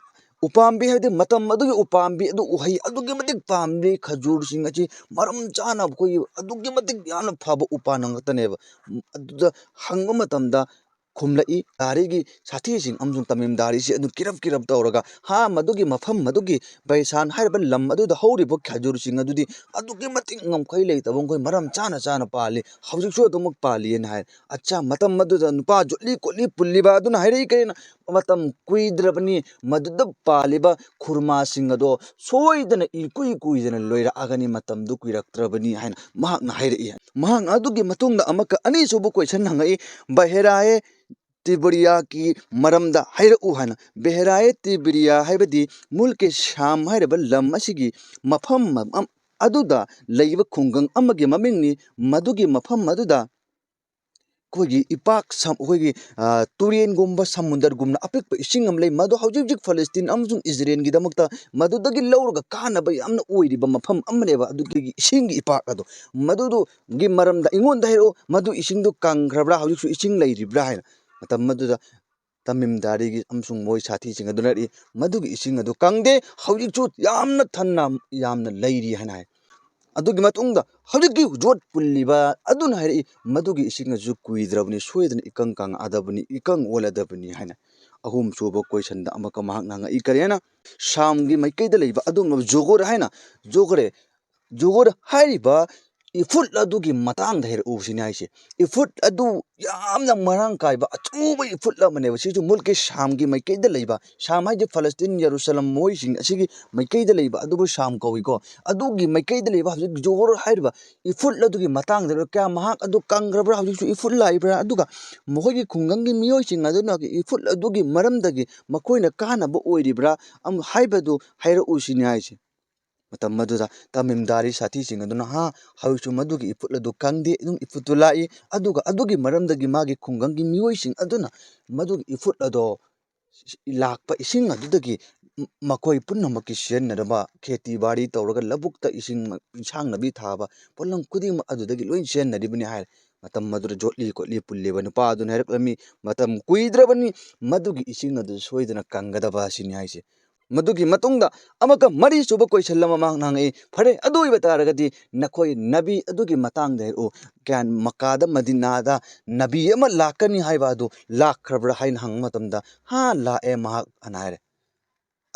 ꯎꯄꯥꯝꯕꯤ ꯍꯥꯏꯕꯗꯤ ꯃꯇꯝ ꯑꯗꯨꯒꯤ ꯎꯄꯥꯝꯕꯤ ꯑꯗꯨ, ꯎꯍꯩ ꯑꯗꯨꯛꯀꯤ ꯃꯇꯤꯛ ꯄꯥꯝꯕꯤ, ꯈꯖꯨꯔꯁꯤꯡ ꯑꯁꯤ ꯃꯔꯝ ꯆꯥꯅ ꯑꯩꯈꯣꯏꯒꯤ ꯑꯗꯨꯛꯀꯤ ꯃꯇꯤꯛ ꯌꯥꯝꯅ ꯐꯕ ꯎꯄꯥꯜ ꯉꯥꯛꯇꯅꯦꯕ꯫ ꯑꯗꯨꯗ ꯍꯪꯕ ꯃꯇꯝꯗ ꯈꯨꯝꯂꯛꯏ꯫ ꯗꯥꯔꯤꯒꯤ ꯁꯥꯊꯤꯁꯤꯡ ꯑꯃꯁꯨꯡ ꯇꯃꯤꯝꯗꯥꯔꯤꯁꯤ ꯑꯗꯨ ꯀꯤꯔꯞ ꯀꯤꯔꯞ ꯇꯧꯔꯒ, ꯍꯥ, ꯃꯗꯨꯒꯤ ꯃꯐꯝ, ꯃꯗꯨꯒꯤ ꯕꯩꯁꯥꯟ ꯍꯥꯏꯔꯤꯕ ꯂꯝ ꯑꯗꯨꯗ ꯍꯧꯔꯤꯕ ꯈꯖꯨꯔꯁꯤꯡ ꯑꯗꯨꯗꯤ ꯑꯗꯨꯛꯀꯤ ꯃꯇꯤꯛ ꯉꯝꯈꯩ ꯂꯩꯇꯕ ꯃꯈꯣꯏ ꯃꯔꯝ ꯆꯥꯅ ꯆꯥꯅ ꯄꯥꯜꯂꯤ, ꯍꯧꯖꯤꯛꯁꯨ ꯑꯗꯨꯃꯛ ꯄꯥꯜꯂꯤꯑꯅ ꯍꯥꯏ꯫ ꯑꯆꯥ, ꯃꯇꯝ ꯑꯗꯨꯗ ꯅꯨꯄꯥ ꯖꯣꯠꯂꯤ ꯀꯣꯠꯂꯤ ꯄꯨꯜꯂꯤꯕ ꯑꯗꯨꯅ ꯍꯥꯏꯔꯛꯏ ꯀꯔꯤꯅ? ꯃꯇꯝ ꯀꯨꯏꯗ꯭ꯔꯕꯅꯤ, ꯃꯗꯨꯗ ꯄꯥꯜꯂꯤꯕ ꯈꯨꯔꯃꯥꯁꯤꯡ ꯑꯗꯣ ꯁꯣꯏꯗꯅ ꯏꯀꯨꯏ ꯀꯨꯏꯗꯅ ꯂꯣꯏꯔꯛꯑꯒꯅꯤ, ꯃꯇꯝꯗꯨ ꯀꯨꯏꯔꯛꯇ꯭ꯔꯕꯅꯤ ꯍꯥꯏꯅ ꯃꯍꯥꯛꯅ ꯍꯥꯏꯔꯛꯏ꯫ ꯃꯍꯥꯛꯅ ꯑꯗꯨꯒꯤ ꯃꯇꯨꯡꯗ ꯑꯃꯨꯛꯀ ꯑꯅꯤꯁꯨꯕ question ꯍꯪꯉꯛꯏ, "ꯕꯍꯦꯔꯥꯌꯦ ꯇꯤꯕꯔꯤꯌꯥꯒꯤ ꯃꯔꯝꯗ ꯍꯥꯏꯔꯛꯎ" ꯍꯥꯏꯅ꯫ ꯕꯦꯍꯔꯥꯌꯦ ꯇꯤꯕꯔꯤꯌꯥ ꯍꯥꯏꯕꯗꯤ ꯃꯨꯜꯀꯦ ꯁꯥꯝ ꯍꯥꯏꯔꯤꯕ ꯂꯝ ꯑꯁꯤꯒꯤ ꯃꯐꯝ ꯑꯝ-, ꯑꯗꯨꯗ ꯂꯩꯕ ꯈꯨꯡꯒꯪ ꯑꯃꯒꯤ ꯃꯃꯤꯡꯅꯤ꯫ ꯃꯗꯨꯒꯤ ꯃꯐꯝ ꯑꯗꯨꯗ ꯑꯩꯈꯣꯏꯒꯤ ꯏꯄꯥꯛ ꯁꯝ-, ꯑꯩꯈꯣꯏꯒꯤ, ꯑ, ꯇꯨꯔꯦꯟꯒꯨꯝꯕ, ꯁꯃꯨꯗ꯭ꯔꯒꯨꯝꯅ ꯑꯄꯤꯛꯄ ꯏꯁꯤꯡ ꯑꯃ ꯂꯩ꯫ ꯃꯗꯨ ꯍꯧꯖꯤꯛ ꯍꯧꯖꯤꯛ ꯐꯂꯁꯇꯤꯟ ꯑꯃꯁꯨꯡ ꯏꯖꯔꯦꯜꯒꯤꯗꯃꯛꯇ ꯃꯗꯨꯗꯒꯤ ꯂꯧꯔꯒ ꯀꯥꯟꯅꯕ ꯌꯥꯝꯅ ꯑꯣꯏꯔꯤꯕ ꯃꯐꯝ ꯑꯃꯅꯦꯕ꯫ ꯑꯗꯨꯒꯤ ꯏꯁꯤꯡꯒꯤ ꯏꯄꯥꯛ ꯑꯗꯣ, ꯃꯗꯨꯗꯨꯒꯤ ꯃꯔꯝꯗ ꯑꯩꯉꯣꯟꯗ ꯍꯥꯏꯔꯛꯑꯣ, ꯃꯗꯨ ꯏꯁꯤꯡꯗꯨ ꯀꯪꯈ꯭ꯔꯕ꯭ꯔꯥ, ꯍꯧꯖꯤꯛꯁꯨ ꯏꯁꯤꯡ ꯂꯩꯔꯤꯕ꯭ꯔꯥ ꯍꯥꯏꯅ꯫ ꯃꯇꯝ ꯑꯗꯨꯗ ꯇꯃꯤꯝꯗꯥꯔꯤꯒꯤ ꯑꯃꯁꯨꯡ ꯃꯣꯏ ꯁꯥꯊꯤꯁꯤꯡ ꯑꯗꯨꯅ ꯍꯥꯏꯔꯛꯏ, "ꯃꯗꯨꯒꯤ ꯏꯁꯤꯡ ꯑꯗꯨ ꯀꯪꯗꯦ, ꯍꯧꯖꯤꯛꯁꯨ ꯌꯥꯝꯅ ꯊꯟꯅ ꯌꯥꯝꯅ ꯂꯩꯔꯤ" ꯍꯥꯏꯅ ꯍꯥꯏ꯫ ꯑꯗꯨꯒꯤ ꯃꯇꯨꯡꯗ ꯍꯧꯖꯤꯛꯀꯤ ꯖꯣꯠ ꯄꯨꯜꯂꯤꯕ ꯑꯗꯨꯅ ꯍꯥꯏꯔꯛꯏ, "ꯃꯗꯨꯒꯤ ꯏꯁꯤꯡ ꯑꯗꯨꯁꯨ ꯀꯨꯏꯗ꯭ꯔꯕꯅꯤ, ꯁꯣꯏꯗꯅ ꯏꯀꯪ ꯀꯪꯉꯛꯑꯗꯕꯅꯤ, ꯏꯀꯪ ꯑꯣꯜꯂꯗꯕꯅꯤ" ꯍꯥꯏꯅ꯫ ꯑꯍꯨꯝꯁꯨꯕ questionꯗ ꯑꯃꯨꯛꯀ ꯃꯍꯥꯛꯅ ꯍꯪꯉꯛꯏ, ꯀꯔꯤ ꯍꯥꯏꯅ? ꯁꯥꯝꯒꯤ ꯃꯥꯏꯀꯩꯗ ꯂꯩꯕ ꯑꯗꯨꯒꯨꯝꯂꯕ ꯖꯣꯒꯣꯔ ꯍꯥꯏꯅ, ꯖꯣꯒꯣꯔꯦ, ꯖꯣꯒꯣꯔ ꯍꯥꯏꯔꯤꯕ ꯏꯐꯨꯠ ꯑꯗꯨꯒꯤ ꯃꯇꯥꯡꯗ ꯍꯥꯏꯔꯛꯎ ꯁꯤꯅꯤ ꯍꯥꯏꯁꯦ꯫ ꯏꯐꯨꯠ ꯑꯗꯨ ꯌꯥꯝꯅ ꯃꯔꯥꯡ ꯀꯥꯏꯕ ꯑꯆꯧꯕ ꯏꯐꯨꯠ ꯑꯃꯅꯦꯕ꯫ ꯁꯤꯁꯨ ꯃꯨꯜꯀꯤ ꯁꯥꯝꯒꯤ ꯃꯥꯏꯀꯩꯗ ꯂꯩꯕ, ꯁꯥꯝ ꯍꯥꯏꯁꯦ ꯐꯂꯁꯇꯤꯟ, ꯌꯦꯔꯨꯁꯂꯝ, ꯃꯣꯏꯁꯤꯡ ꯑꯁꯤꯒꯤ ꯃꯥꯏꯀꯩꯗ ꯂꯩꯕ ꯑꯗꯨꯕꯨ ꯁꯥꯝ ꯀꯧꯏꯀꯣ꯫ ꯑꯗꯨꯒꯤ ꯃꯥꯏꯀꯩꯗ ꯂꯩꯕ ꯍꯧꯖꯤꯛ ꯖꯣꯍꯣꯔ ꯍꯥꯏꯔꯤꯕ ꯏꯐꯨꯠ ꯑꯗꯨꯒꯤ ꯃꯇꯥꯡꯗ ꯀꯌꯥ ꯃꯍꯥꯛ ꯑꯗꯨ ꯀꯪꯈ꯭ꯔꯕ꯭ꯔꯥ, ꯍꯧꯖꯤꯛꯁꯨ ꯏꯐꯨꯠ ꯂꯥꯛꯏꯕ꯭ꯔꯥ, ꯑꯗꯨꯒ ꯃꯈꯣꯏꯒꯤ ꯈꯨꯡꯒꯪꯒꯤ ꯃꯤꯑꯣꯏꯁꯤꯡ ꯑꯗꯨꯅ ꯏꯐꯨꯠ ꯑꯗꯨꯒꯤ ꯃꯔꯝꯗꯒꯤ ꯃꯈꯣꯏꯅ ꯀꯥꯟꯅꯕ ꯑꯣꯏꯔꯤꯕ꯭ꯔꯥ ꯑꯃ ꯍꯥꯏꯕꯗꯨ ꯍꯥꯏꯔꯛꯎ ꯁꯤꯅꯤ ꯍꯥꯏꯁꯦ꯫ ꯃꯇꯝ ꯑꯗꯨꯗ ꯇꯃꯤꯝꯗꯥꯔꯤ ꯁꯥꯊꯤꯁꯤꯡ ꯑꯗꯨꯅ, "ꯍꯥ, ꯍꯧꯖꯤꯛꯁꯨ ꯃꯗꯨꯒꯤ ꯏꯐꯨꯠ ꯑꯗꯨ ꯀꯪꯗꯦ, ꯑꯗꯨꯝ ꯏꯐꯨꯠꯇꯨ ꯂꯥꯛꯏ, ꯑꯗꯨꯒ ꯑꯗꯨꯒꯤ ꯃꯔꯝꯗꯒꯤ ꯃꯥꯒꯤ ꯈꯨꯡꯒꯪꯒꯤ ꯃꯤꯑꯣꯏꯁꯤꯡ ꯑꯗꯨꯅ ꯃꯗꯨꯒꯤ ꯏꯐꯨꯠ ꯑꯗꯣ ꯂꯥꯛꯄ ꯏꯁꯤꯡ ꯑꯗꯨꯗꯒꯤ ꯃꯈꯣꯏ ꯄꯨꯝꯅꯃꯛꯀꯤ ꯁꯤꯖꯤꯟꯅꯅꯕ ꯈꯦꯇꯤ ꯕꯥꯔꯤ ꯇꯧꯔꯒ ꯂꯧꯕꯨꯛꯇ ꯏꯁꯤꯡ, ꯏꯟꯁꯥꯡ ꯅꯥꯄꯤ ꯊꯥꯕ, ꯄꯣꯠꯂꯝ ꯈꯨꯗꯤꯡꯃꯛ ꯑꯗꯨꯗꯒꯤ ꯂꯣꯏ ꯁꯤꯖꯤꯟꯅꯔꯤꯕꯅꯤ" ꯍꯥꯏꯔꯦ꯫ ꯃꯇꯝ ꯑꯗꯨꯗ ꯖꯣꯠꯂꯤ ꯈꯣꯠꯂꯤ ꯄꯨꯜꯂꯤꯕ ꯅꯨꯄꯥ ꯑꯗꯨꯅ ꯍꯥꯏꯔꯛꯂꯝꯃꯤ, "ꯃꯇꯝ ꯀꯨꯏꯗ꯭ꯔꯕꯅꯤ, ꯃꯗꯨꯒꯤ ꯏꯁꯤꯡ ꯑꯗꯨ ꯁꯣꯏꯗꯅ ꯀꯪꯒꯗꯕ ꯑꯁꯤꯅꯤ" ꯍꯥꯏꯁꯦ꯫ ꯃꯗꯨꯒꯤ ꯃꯇꯨꯡꯗ ꯑꯃꯨꯛꯀ ꯃꯔꯤꯁꯨꯕ question ꯑꯃ ꯃꯍꯥꯛꯅ ꯍꯪꯉꯛꯏ, "ꯐꯔꯦ, ꯑꯗꯨ ꯑꯣꯏꯕ ꯇꯥꯔꯒꯗꯤ ꯅꯈꯣꯏ ꯅꯕꯤ ꯑꯗꯨꯒꯤ ꯃꯇꯥꯡꯗ ꯍꯥꯏꯔꯛꯎ, ꯀꯌꯥ ꯃꯛꯀꯥꯗ, ꯃꯗꯤꯅꯥꯗ ꯅꯕꯤ ꯑꯃ ꯂꯥꯛꯀꯅꯤ ꯍꯥꯏꯕ ꯑꯗꯨ ꯂꯥꯛꯈ꯭ꯔꯕ꯭ꯔꯥ?" ꯍꯥꯏꯅ ꯍꯪꯕ ꯃꯇꯝꯗ, "ꯍꯥ, ꯂꯥꯛꯑꯦ ꯃꯍꯥꯛ" ꯑꯅ ꯍꯥꯏꯔꯦ꯫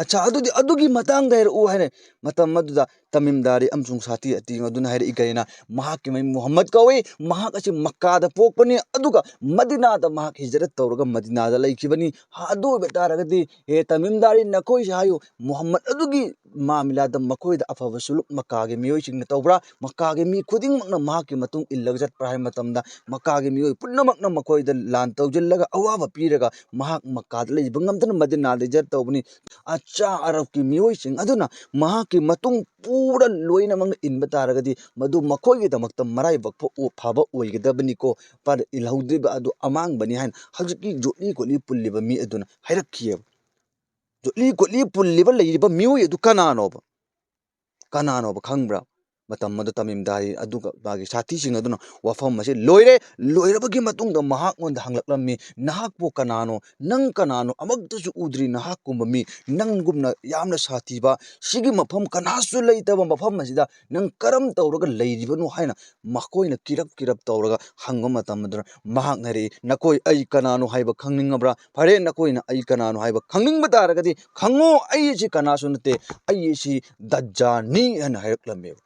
"ꯑꯠꯆꯥ, ꯑꯗꯨꯗꯤ ꯑꯗꯨꯒꯤ ꯃꯇꯥꯡꯗ ꯍꯥꯏꯔꯛꯎ" ꯍꯥꯏꯅ ꯃꯇꯝ ꯑꯗꯨꯗ ꯇꯃꯤꯝ ꯗꯥꯔꯤ ꯑꯃꯁꯨꯡ ꯁꯥꯊꯤ ꯑꯇꯦꯡ ꯑꯗꯨꯅ ꯍꯥꯏꯔꯛꯏ ꯀꯔꯤꯅ, ꯃꯍꯥꯛꯀꯤ ꯃꯃꯤꯡ ꯃꯨꯍꯝꯃꯗ ꯀꯧꯏ, ꯃꯍꯥꯛ ꯑꯁꯤ ꯃꯛꯀꯥꯗ ꯄꯣꯛꯄꯅꯤ, ꯑꯗꯨꯒ ꯃꯗꯤꯅꯥꯗ ꯃꯍꯥꯛ ꯍꯤꯖꯔꯠ ꯇꯧꯔꯒ ꯃꯗꯤꯅꯥꯗ ꯂꯩꯈꯤꯕꯅꯤ꯫ ꯑꯗꯨ ꯑꯣꯏꯕ ꯇꯥꯔꯒꯗꯤ, ꯍꯦ ꯇꯃꯤꯝ ꯗꯥꯔꯤ, ꯅꯈꯣꯏꯁꯦ ꯍꯥꯏꯌꯨ, ꯃꯨꯍꯝꯃꯗ ꯑꯗꯨꯒꯤ ꯃꯥꯃꯤꯂꯥꯗ ꯃꯈꯣꯏꯗ ꯑꯐꯕ ꯁꯨꯂꯨꯛ ꯃꯛꯀꯥꯒꯤ ꯃꯤꯑꯣꯏꯁꯤꯡꯅ ꯇꯧꯕ꯭ꯔꯥ? ꯃꯛꯀꯥꯒꯤ ꯃꯤ ꯈꯨꯗꯤꯡꯃꯛꯅ ꯃꯍꯥꯛꯀꯤ ꯃꯇꯨꯡ ꯏꯜꯂꯒ ꯆꯠꯄ꯭ꯔꯥ ꯍꯥꯏꯕ ꯃꯇꯝꯗ, ꯃꯛꯀꯥꯒꯤ ꯃꯤꯑꯣꯏ ꯄꯨꯝꯅꯃꯛꯅ ꯃꯈꯣꯏꯗ ꯂꯥꯟ ꯇꯧꯁꯤꯜꯂꯒ ꯑꯋꯥꯕ ꯄꯤꯔꯒ ꯃꯍꯥꯛ ꯃꯛꯀꯥꯗ ꯂꯩꯕ ꯉꯝꯗꯅ ꯃꯗꯤꯅꯥꯗ ꯍꯤꯖꯔꯠ ꯇꯧꯕꯅꯤ꯫ ꯑꯆꯥ ꯑꯔꯕꯀꯤ ꯃꯤꯑꯣꯏꯁꯤꯡ ꯑꯗꯨꯅ ꯃꯍꯥꯛꯀꯤ ꯃꯇꯨꯡ ꯄꯨꯔ ꯂꯣꯏꯅꯃꯛꯅ ꯏꯟꯕ ꯇꯥꯔꯒꯗꯤ ꯃꯗꯨ ꯃꯈꯣꯏꯒꯤꯗꯃꯛꯇ ꯃꯔꯥꯏꯕꯛ ꯐ-, ꯐꯕ ꯑꯣꯏꯒꯗꯕꯅꯤꯀꯣ, ꯄꯥꯗ ꯏꯜꯍꯧꯗ꯭ꯔꯤꯕ ꯑꯗꯨ ꯑꯃꯥꯡꯕꯅꯤ ꯍꯥꯏꯅ ꯍꯧꯖꯤꯛꯀꯤ ꯌꯣꯠꯂꯤ ꯀꯣꯠꯂꯤ ꯄꯨꯜꯂꯤꯕ ꯃꯤ ꯑꯗꯨꯅ ꯍꯥꯏꯔꯛꯈꯤꯑꯕ꯫ ꯌꯣꯠꯂꯤ ꯀꯣꯠꯂꯤ ꯄꯨꯜꯂꯤꯕ ꯂꯩꯔꯤꯕ ꯃꯤꯑꯣꯏ ꯑꯗꯨ ꯀꯅꯥꯅꯣꯕ? ꯀꯅꯥꯅꯣꯕ ꯈꯪꯕ꯭ꯔꯥ? ꯃꯇꯝ ꯑꯗꯨ ꯇꯃꯤꯝ ꯗꯥꯔꯤ ꯑꯗꯨꯒ ꯃꯥꯒꯤ ꯁꯥꯊꯤꯁꯤꯡ ꯑꯗꯨꯅ ꯋꯥꯐꯝ ꯑꯁꯤ ꯂꯣꯏꯔꯦ꯫ ꯂꯣꯏꯔꯕꯒꯤ ꯃꯇꯨꯡꯗ ꯃꯍꯥꯛꯉꯣꯟꯗ ꯍꯪꯂꯛꯂꯝꯃꯤ, "ꯅꯍꯥꯛꯄꯨ ꯀꯅꯥꯅꯣ? ꯅꯪ ꯀꯅꯥꯅꯣ? ꯑꯃꯛꯇꯁꯨ ꯎꯗ꯭ꯔꯤ ꯅꯍꯥꯛꯀꯨꯝꯕ ꯃꯤ, ꯅꯪꯒꯨꯝꯅ ꯌꯥꯝꯅ ꯁꯥꯊꯤꯕ, ꯁꯤꯒꯤ ꯃꯐꯝ ꯀꯅꯥꯁꯨ ꯂꯩꯇꯕ ꯃꯐꯝ ꯑꯁꯤꯗ ꯅꯪ ꯀꯔꯝ ꯇꯧꯔꯒ ꯂꯩꯔꯤꯕꯅꯣ?" ꯍꯥꯏꯅ ꯃꯈꯣꯏꯅ ꯀꯤꯔꯞ ꯀꯤꯔꯞ ꯇꯧꯔꯒ ꯍꯪꯕ ꯃꯇꯝ ꯑꯗꯨꯗ ꯃꯍꯥꯛꯅ ꯍꯥꯏꯔꯛꯏ, "ꯅꯈꯣꯏ ꯑꯩ ꯀꯅꯥꯅꯣ ꯍꯥꯏꯕ ꯈꯪꯅꯤꯡꯉꯕ꯭ꯔꯥ? ꯐꯔꯦ, ꯅꯈꯣꯏꯅ ꯑꯩ ꯀꯅꯥꯅꯣ ꯍꯥꯏꯕ ꯈꯪꯅꯤꯡꯕ ꯇꯥꯔꯒꯗꯤ ꯈꯪꯉꯣ, ꯑꯩ ꯑꯁꯤ ꯀꯅꯥꯁꯨ ꯅꯠꯇꯦ, ꯑꯩ ꯑꯁꯤ ꯗꯖꯥꯜꯅꯤ" ꯍꯥꯏꯅ ꯍꯥꯏꯔꯛꯂꯝꯃꯦꯕ꯫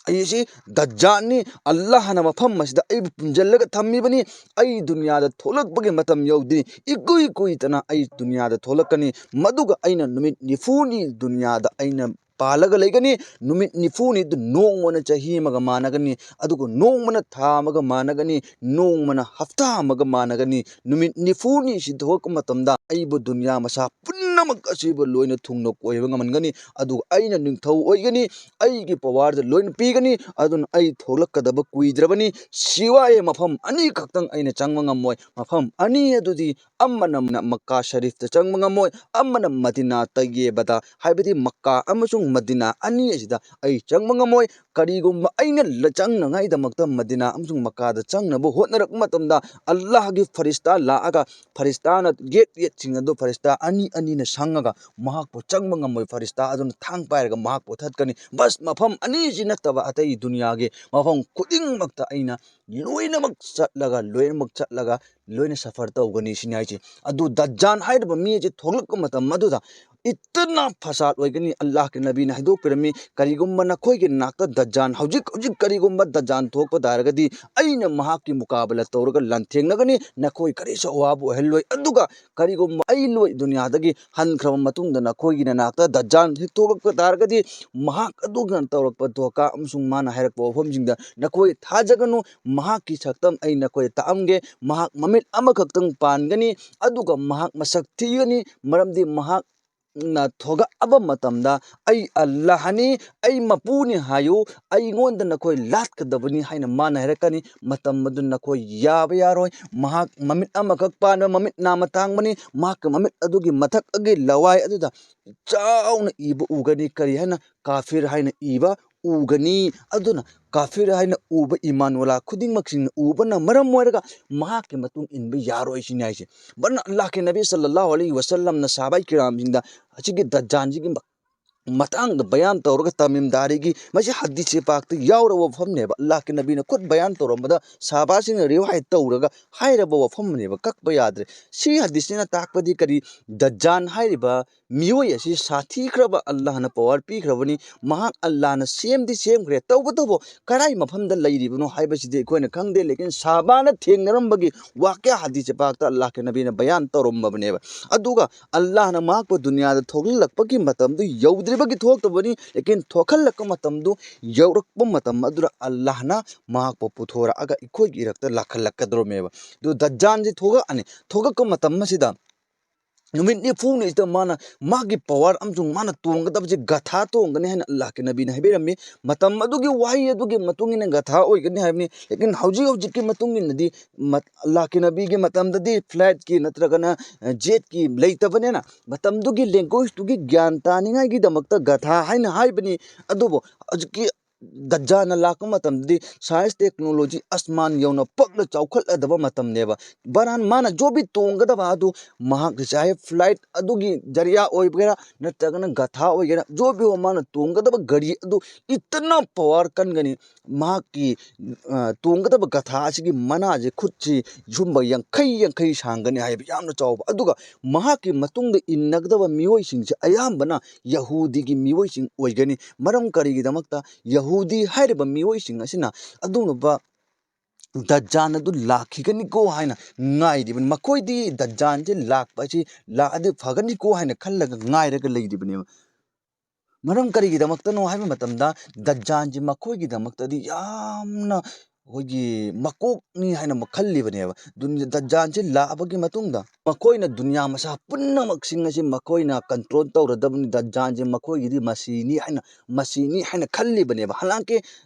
"ꯑꯩ ꯑꯁꯤ ꯗꯖꯥꯜꯅꯤ, ꯑꯜꯂꯥꯍꯅ ꯃꯐꯝ ꯑꯁꯤꯗ ꯑꯩꯕꯨ ꯄꯨꯟꯁꯤꯜꯂꯒ ꯊꯝꯃꯤꯕꯅꯤ, ꯑꯩ ꯗꯨꯅꯤꯌꯥꯗ ꯊꯣꯛꯂꯛꯄꯒꯤ ꯃꯇꯝ ꯌꯧꯗ꯭ꯔꯤ, ꯏꯀꯨꯏ ꯀꯨꯏꯗꯅ ꯑꯩ ꯗꯨꯅꯤꯌꯥꯗ ꯊꯣꯛꯂꯛꯀꯅꯤ, ꯃꯗꯨꯒ ꯑꯩꯅ ꯅꯨꯃꯤꯠ ꯅꯤꯐꯨꯅꯤ ꯗꯨꯅꯤꯌꯥꯗ ꯑꯩꯅ ꯄꯥꯜꯂꯒ ꯂꯩꯒꯅꯤ, ꯅꯨꯃꯤꯠ ꯅꯤꯐꯨꯅꯤꯗꯨ ꯅꯣꯡꯃꯅ ꯆꯍꯤ ꯑꯃꯒ ꯃꯥꯟꯅꯒꯅꯤ, ꯑꯗꯨꯒ ꯅꯣꯡꯃꯅ ꯊꯥ ꯑꯃꯒ ꯃꯥꯟꯅꯒꯅꯤ, ꯅꯣꯡꯃꯅ ꯍꯞꯇꯥ ꯑꯃꯒ ꯃꯥꯟꯅꯒꯅꯤ, ꯅꯨꯃꯤꯠ ꯅꯤꯐꯨꯅꯤ ꯁꯤꯟꯗꯣꯛꯄ ꯃꯇꯝꯗ ꯑꯩꯕꯨ ꯗꯨꯅꯤꯌꯥ ꯃꯁꯥ ꯄꯨꯝꯅꯃꯛ ꯑꯁꯤꯕꯨ ꯂꯣꯏꯅ ꯊꯨꯡꯅ ꯀꯣꯏꯕ ꯉꯝꯍꯟꯒꯅꯤ, ꯑꯗꯨꯒ ꯑꯩꯅ ꯅꯤꯡꯊꯧ ꯑꯣꯏꯒꯅꯤ, ꯑꯩꯒꯤ ꯄꯋꯥꯔꯗ ꯂꯣꯏꯅ ꯄꯤꯒꯅꯤ, ꯑꯗꯨꯅ ꯑꯩ ꯊꯣꯛꯂꯛꯀꯗꯕ ꯀꯨꯏꯗ꯭ꯔꯕꯅꯤ, ꯁꯤꯋꯥꯌꯦ ꯃꯐꯝ ꯑꯅꯤꯈꯛꯇꯪ ꯑꯩꯅ ꯆꯪꯕ ꯉꯝꯃꯣꯏ, ꯃꯐꯝ ꯑꯅꯤ ꯑꯗꯨꯗꯤ ꯑꯃꯅ ꯃꯛꯀꯥ ꯁꯔꯤꯐꯇ ꯆꯪꯕ ꯉꯝꯃꯣꯏ, ꯑꯃꯅ ꯃꯗꯤꯅꯥ ꯇꯌꯦꯕꯗ", ꯍꯥꯏꯕꯗꯤ ꯃꯛꯀꯥ ꯑꯃꯁꯨꯡ ꯃꯗꯤꯅꯥ ꯑꯅꯤ ꯑꯁꯤꯗ ꯑꯩ ꯆꯪꯕ ꯉꯝꯃꯣꯏ꯫ ꯀꯔꯤꯒꯨꯝꯕ ꯑꯩꯅ ꯂ-, ꯆꯪꯅꯉꯥꯏꯗꯃꯛꯇ ꯃꯗꯤꯅꯥ ꯑꯃꯁꯨꯡ ꯃꯛꯀꯥꯗ ꯆꯪꯅꯕ ꯍꯣꯠꯅꯔꯛꯄ ꯃꯇꯝꯗ, ꯑꯜꯂꯥꯍꯒꯤ ꯐꯔꯤꯁꯇꯥ ꯂꯥꯛꯑꯒ, ꯐꯔꯤꯁꯇꯥꯅ ꯒꯦꯠ ꯒꯦꯠꯁꯤꯡ ꯑꯗꯨ ꯐꯔꯤꯁꯇꯥ ꯑꯅꯤ ꯑꯅꯤꯅ ꯁꯪꯉꯒ ꯃꯍꯥꯛꯄꯨ ꯆꯪꯕ ꯉꯝꯃꯣꯏ꯫ ꯐꯔꯤꯁꯇꯥ ꯑꯗꯨꯅ ꯊꯥꯡ ꯄꯥꯏꯔꯒ ꯃꯍꯥꯛꯄꯨ ꯊꯠꯀꯅꯤ꯫ ꯕꯁ ꯃꯐꯝ ꯑꯅꯤꯁꯤ ꯅꯠꯇꯕ ꯑꯇꯩ ꯗꯨꯅꯤꯌꯥꯒꯤ ꯃꯐꯝ ꯈꯨꯗꯤꯡꯃꯛꯇ ꯑꯩꯅ ꯂꯣꯏꯅꯃꯛ ꯆꯠꯂꯒ, ꯂꯣꯏꯅꯃꯛ ꯆꯠꯂꯒ, ꯂꯣꯏꯅ ꯁꯐꯔ ꯇꯧꯒꯅꯤ ꯁꯤꯅꯤ ꯍꯥꯏꯁꯦ꯫ ꯑꯗꯨ ꯗꯖꯥꯟ ꯍꯥꯏꯔꯤꯕ ꯃꯤ ꯑꯁꯤ ꯊꯣꯛꯂꯛꯄ ꯃꯇꯝ ꯑꯗꯨꯗ ꯏꯇꯅꯥ ꯐꯁꯥꯗ ꯑꯣꯏꯒꯅꯤ꯫ ꯑꯜꯂꯥꯍꯀꯤ ꯅꯕꯤꯅ ꯍꯥꯏꯗꯣꯛꯄꯤꯔꯝꯃꯤ, "ꯀꯔꯤꯒꯨꯝꯕ ꯅꯈꯣꯏꯒꯤ ꯅꯥꯛꯇ ꯗꯖꯥꯟ, ꯍꯧꯖꯤꯛ ꯍꯧꯖꯤꯛ ꯀꯔꯤꯒꯨꯝꯕ ꯗꯖꯥꯟ ꯊꯣꯛꯄ ꯇꯥꯔꯒꯗꯤ, ꯑꯩꯅ ꯃꯍꯥꯛꯀꯤ ꯃꯨꯀꯥꯕꯂꯥ ꯇꯧꯔꯒ ꯂꯥꯟꯊꯦꯡꯅꯒꯅꯤ, ꯅꯈꯣꯏ ꯀꯔꯤꯁꯨ ꯑꯋꯥꯕ ꯑꯣꯏꯍꯜꯂꯣꯏ꯫ ꯑꯗꯨꯒ ꯀꯔꯤꯒꯨꯝꯕ ꯑꯩ ꯂꯣꯏ ꯗꯨꯅꯤꯌꯥꯗꯒꯤ ꯍꯟꯈ꯭ꯔꯕ ꯃꯇꯨꯡꯗ ꯅꯈꯣꯏꯒꯤ ꯅꯅꯥꯛꯇ ꯗꯖꯥꯟ ꯍꯦꯛ ꯊꯣꯛꯂꯛꯄ ꯇꯥꯔꯒꯗꯤ, ꯃꯍꯥꯛ ꯑꯗꯨꯅ ꯇꯧꯔꯛꯄ ꯙꯣꯀꯥ ꯑꯃꯁꯨꯡ ꯃꯥꯅ ꯍꯥꯏꯔꯛꯄ ꯋꯥꯐꯝꯁꯤꯡꯗ ꯅꯈꯣꯏ ꯊꯥꯖꯒꯅꯨ꯫ ꯃꯍꯥꯛꯀꯤ ꯁꯛꯇꯝ ꯑꯩ ꯅꯈꯣꯏꯗ ꯇꯥꯛꯑꯝꯒꯦ꯫ ꯃꯍꯥꯛ ꯃꯃꯤꯠ ꯑꯃꯈꯛꯇꯪ ꯄꯥꯟꯒꯅꯤ, ꯑꯗꯨꯒ ꯃꯍꯥꯛ ꯃꯁꯛ ꯊꯤꯒꯅꯤ, ꯃꯔꯝꯗꯤ ꯃꯍꯥꯛꯅ ꯊꯣꯛꯂꯛꯑꯕ ꯃꯇꯝꯗ ꯑꯩ ꯑꯜꯂꯥꯍꯅꯤ, ꯑꯩ ꯃꯄꯨꯅꯤ ꯍꯥꯏꯌꯨ, ꯑꯩꯉꯣꯟꯗ ꯅꯈꯣꯏ ꯂꯥꯠꯀꯗꯕꯅꯤ ꯍꯥꯏꯅ ꯃꯥꯅ ꯍꯥꯏꯔꯛꯀꯅꯤ꯫ ꯃꯇꯝ ꯑꯗꯨ ꯅꯈꯣꯏ ꯌꯥꯕ ꯌꯥꯔꯣꯏ꯫ ꯃꯍꯥꯛ ꯃꯃꯤꯠ ꯑꯃꯈꯛ ꯄꯥꯟꯕ, ꯃꯃꯤꯠ ꯅꯥꯝꯃ ꯇꯥꯡꯕꯅꯤ꯫ ꯃꯍꯥꯛꯀꯤ ꯃꯃꯤꯠ ꯑꯗꯨꯒꯤ ꯃꯊꯛ ꯑꯒꯤ ꯂꯋꯥꯏ ꯑꯗꯨꯗ ꯆꯥꯎꯅ ꯏꯕ ꯎꯒꯅꯤ꯫ ꯀꯔꯤ ꯍꯥꯏꯅ? ꯀꯥꯐꯤꯔ ꯍꯥꯏꯅ ꯏꯕ ꯎꯒꯅꯤ꯫ ꯑꯗꯨꯅ ꯀꯥꯐꯤꯔ ꯍꯥꯏꯅ ꯎꯕ ꯏꯃꯥꯟ ꯋꯥꯂꯥ ꯈꯨꯗꯤꯡꯃꯛꯁꯤꯡꯅ ꯎꯕꯅ ꯃꯔꯝ ꯑꯣꯏꯔꯒ ꯃꯍꯥꯛꯀꯤ ꯃꯇꯨꯡ ꯏꯟꯕ ꯌꯥꯔꯣꯏ ꯁꯤꯅꯤ ꯍꯥꯏꯁꯦ꯫ ꯕꯟ ꯑꯜꯂꯥꯍꯀꯤ ꯅꯕꯤ ꯁꯜꯂꯜꯂꯥꯍꯨ ꯑꯂꯩꯍꯤ ꯋꯁꯜꯂꯝꯅ ꯁꯍꯥꯕꯥꯏ ꯀꯤꯔꯥꯝꯁꯤꯡꯗ ꯑꯁꯤꯒꯤ ꯗꯖꯥꯟꯁꯤꯒꯤ ꯃ-, ꯃꯇꯥꯡꯗ ꯕꯌꯥꯟ ꯇꯧꯔꯒ ꯇꯃꯤꯝ ꯗꯥꯔꯤꯒꯤ ꯃꯁꯤ ꯍꯗꯤꯁꯁꯦ ꯄꯥꯛꯇ ꯌꯥꯎꯔꯕ ꯋꯥꯐꯝꯅꯦꯕ꯫ ꯑꯜꯂꯥꯍꯀꯤ ꯅꯕꯤꯅ ꯈꯨꯠ ꯕꯌꯥꯟ ꯇꯧꯔꯝꯕꯗ ꯁꯍꯥꯕꯥꯁꯤꯡꯅ ꯔꯤꯋꯥꯌꯠ ꯇꯧꯔꯒ ꯍꯥꯏꯔꯕ ꯋꯥꯐꯝꯅꯦꯕ, ꯀꯛꯄ ꯌꯥꯗ꯭ꯔꯦ꯫ ꯁꯤ ꯍꯗꯤꯁꯁꯤꯅ ꯇꯥꯛꯄꯗꯤ ꯀꯔꯤ? ꯗꯖꯥꯟ ꯍꯥꯏꯔꯤꯕ ꯃꯤꯑꯣꯏ ꯑꯁꯤ ꯁꯥꯊꯤꯈ꯭ꯔꯕ, ꯑꯜꯂꯥꯍꯅ ꯄꯋꯥꯔ ꯄꯤꯈ꯭ꯔꯕꯅꯤ꯫ ꯃꯍꯥꯛ ꯑꯜꯂꯥꯍꯅ ꯁꯦꯝꯗꯤ ꯁꯦꯝꯈ꯭ꯔꯦ, ꯇꯧꯕꯇꯕꯨ ꯀꯔꯥꯏ ꯃꯐꯝꯗ ꯂꯩꯔꯤꯕꯅꯣ ꯍꯥꯏꯕꯁꯤꯗꯤ ꯑꯩꯈꯣꯏꯅ ꯈꯪꯗꯦ꯫ ꯂꯦꯀꯤꯟ ꯁꯍꯥꯕꯥꯅ ꯊꯦꯡꯅꯔꯝꯕꯒꯤ ꯋꯥꯀ꯭ꯌꯥ ꯍꯗꯤꯁ ꯄꯥꯛꯇ ꯑꯜꯂꯥꯍꯀꯤ ꯅꯕꯤꯅ ꯕꯌꯥꯟ ꯇꯧꯔꯝꯃꯕꯅꯦꯕ꯫ ꯑꯗꯨꯒ ꯑꯜꯂꯥꯍꯅ ꯃꯍꯥꯛꯄꯨ ꯗꯨꯅꯤꯌꯥꯗ ꯊꯣꯛꯍꯜꯂꯛꯄꯒꯤ ꯃꯇꯝꯗꯨ ꯌꯧꯗ꯭ꯔꯤꯕꯒꯤ ꯊꯣꯛꯇꯕꯅꯤ꯫ ꯂꯦꯀꯤꯟ ꯊꯣꯛꯍꯜꯂꯛꯄ ꯃꯇꯝꯗꯨ ꯌꯧꯔꯛꯄ ꯃꯇꯝ ꯑꯗꯨꯗ ꯑꯜꯂꯥꯍꯅ ꯃꯍꯥꯛꯄꯨ ꯄꯨꯊꯣꯔꯛꯑꯒ ꯑꯩꯈꯣꯏꯒꯤ ꯏꯔꯛꯇ ꯂꯥꯛꯍꯜꯂꯛꯀꯗꯧꯔꯝꯃꯦꯕ꯫ ꯑꯗꯨ ꯗꯖꯥꯟꯁꯤ ꯊꯣꯛꯂꯛꯑꯅꯤ꯫ ꯊꯣꯛꯂꯛꯄ ꯃꯇꯝ ꯑꯁꯤꯗ ꯅꯨꯃꯤꯠ ꯅꯤꯐꯨꯅꯤꯁꯤꯗ ꯃꯥꯅ ꯃꯥꯒꯤ ꯄꯋꯥꯔ ꯑꯃꯁꯨꯡ ꯃꯥꯅ ꯇꯣꯡꯒꯗꯕꯁꯦ ꯒꯙꯥ ꯇꯣꯡꯒꯅꯤ ꯍꯥꯏꯅ ꯑꯜꯂꯥꯍꯀꯤ ꯅꯕꯤꯅ ꯍꯥꯏꯕꯤꯔꯝꯃꯤ꯫ ꯃꯇꯝ ꯑꯗꯨꯒꯤ ꯋꯥꯍꯩ ꯑꯗꯨꯒꯤ ꯃꯇꯨꯡ ꯏꯟꯅ ꯒꯙꯥ ꯑꯣꯏꯒꯅꯤ ꯍꯥꯏꯕꯅꯤ꯫ ꯂꯦꯀꯤꯟ ꯍꯧꯖꯤꯛ ꯍꯧꯖꯤꯛꯀꯤ ꯃꯇꯨꯡ ꯏꯟꯅꯗꯤ ꯃꯠ-, ꯑꯜꯂꯥꯍꯀꯤ ꯅꯕꯤꯒꯤ ꯃꯇꯝꯗꯗꯤ ꯐ꯭ꯂꯥꯏꯠꯀꯤ ꯅꯠꯇ꯭ꯔꯒꯅ, ꯑ, ꯖꯦꯠꯀꯤ ꯂꯩꯇꯕꯅꯤꯅ ꯃꯇꯝꯗꯨꯒꯤ ꯂꯦꯡꯒ꯭ꯋꯦꯖꯇꯨꯒꯤ ꯒ꯭ꯌꯥꯟ ꯇꯥꯅꯤꯡꯉꯥꯏꯒꯤꯗꯃꯛꯇ ꯒꯙꯥ ꯍꯥꯏꯅ ꯍꯥꯏꯕꯅꯤ꯫ ꯑꯗꯨꯕꯨ ꯍꯧꯖꯤꯛꯀꯤ ꯗꯖꯥꯜꯅ ꯂꯥꯛꯄ ꯃꯇꯝꯗꯗꯤ ꯁꯥꯏꯟꯁ ꯇꯦꯛꯅꯣꯂꯣꯖꯤ ꯑꯁꯃꯥꯟ ꯌꯧꯅ ꯄꯛꯅ ꯆꯥꯎꯈꯠꯂꯗꯕ ꯃꯇꯝꯅꯦꯕ꯫ ꯕꯔꯥꯟ ꯃꯥꯅ ꯖꯣꯕꯤ ꯇꯣꯡꯒꯗꯕ ꯑꯗꯨ ꯃꯍꯥꯛꯀꯤ ꯆꯥꯍꯦ ꯐ꯭ꯂꯥꯏꯠ ꯑꯗꯨꯒꯤ ꯖꯔꯤꯌꯥ ꯑꯣꯏꯒꯦꯔꯥ ꯅꯠꯇ꯭ꯔꯒꯅ ꯒꯊꯥ ꯑꯣꯏꯒꯦꯔꯥ, ꯖꯣꯕꯤ ꯃꯥꯅ ꯇꯣꯡꯒꯗꯕ ꯒꯥꯔꯤ ꯑꯗꯨ ꯏꯇꯅ ꯄꯋꯥꯔ ꯀꯟꯒꯅꯤ꯫ ꯃꯍꯥꯛꯀꯤ, ꯑ, ꯇꯣꯡꯒꯗꯕ ꯒꯊꯥ ꯑꯁꯤꯒꯤ ꯃꯅꯥꯁꯦ, ꯈꯨꯠꯁꯤ ꯁꯨꯝꯕ ꯌꯥꯡꯈꯩ ꯌꯥꯡꯈꯩ ꯁꯥꯡꯒꯅꯤ ꯍꯥꯏꯕ, ꯌꯥꯝꯅ ꯆꯥꯎꯕ꯫ ꯑꯗꯨꯒ ꯃꯍꯥꯛꯀꯤ ꯃꯇꯨꯡꯗ ꯏꯟꯅꯒꯗꯕ ꯃꯤꯑꯣꯏꯁꯤꯡꯁꯦ ꯑꯌꯥꯝꯕꯅ ꯌꯍꯨꯗꯤꯒꯤ ꯃꯤꯑꯣꯏꯁꯤꯡ ꯑꯣꯏꯒꯅꯤ꯫ ꯃꯔꯝ ꯀꯔꯤꯒꯤꯗꯃꯛꯇ? ꯌꯍꯨꯗꯤ ꯍꯥꯏꯔꯤꯕ ꯃꯤꯑꯣꯏꯁꯤꯡ ꯑꯁꯤꯅ ꯑꯗꯨꯒꯨꯝꯂꯕ ꯗꯖꯥꯟ ꯑꯗꯨ ꯂꯥꯛꯈꯤꯒꯅꯤꯀꯣ ꯍꯥꯏꯅ ꯉꯥꯏꯔꯤꯕꯅꯤ꯫ ꯃꯈꯣꯏꯗꯤ ꯗꯖꯥꯟꯁꯦ ꯂꯥꯛꯄ ꯑꯁꯤ ꯂꯥꯛꯑꯗꯤ ꯐꯒꯅꯤꯀꯣ ꯍꯥꯏꯅ ꯈꯜꯂꯒ ꯉꯥꯏꯔꯒ ꯂꯩꯔꯤꯕꯅꯦꯕ꯫ ꯃꯔꯝ ꯀꯔꯤꯒꯤꯗꯃꯛꯇꯅꯣ ꯍꯥꯏꯕ ꯃꯇꯝꯗ, ꯗꯖꯥꯟꯁꯤ ꯃꯈꯣꯏꯒꯤꯗꯃꯛꯇꯗꯤ ꯌꯥꯝꯅ ꯑꯩꯈꯣꯏꯒꯤ ꯃꯀꯣꯛꯅꯤ ꯍꯥꯏꯅ ꯈꯜꯂꯤꯕꯅꯦꯕ꯫ ꯗꯨꯟ-, ꯗꯖꯥꯟꯁꯤ ꯂꯥꯛꯑꯕꯒꯤ ꯃꯇꯨꯡꯗ ꯃꯈꯣꯏꯅ ꯗꯨꯅꯤꯌꯥ ꯃꯁꯥ ꯄꯨꯝꯅꯃꯛꯁꯤꯡ ꯑꯁꯤ ꯃꯈꯣꯏꯅ ꯀꯟꯇ꯭ꯔꯣꯜ ꯇꯧꯔꯗꯕꯅꯤ꯫ ꯗꯖꯥꯟꯁꯤ ꯃꯈꯣꯏꯒꯤꯗꯤ ꯃꯁꯤꯅꯤ ꯍꯥꯏꯅ, ꯃꯁꯤꯅꯤ ꯍꯥꯏꯅ ꯈꯜꯂꯤꯕꯅꯦꯕ꯫ ꯍꯂꯥꯡꯀꯤ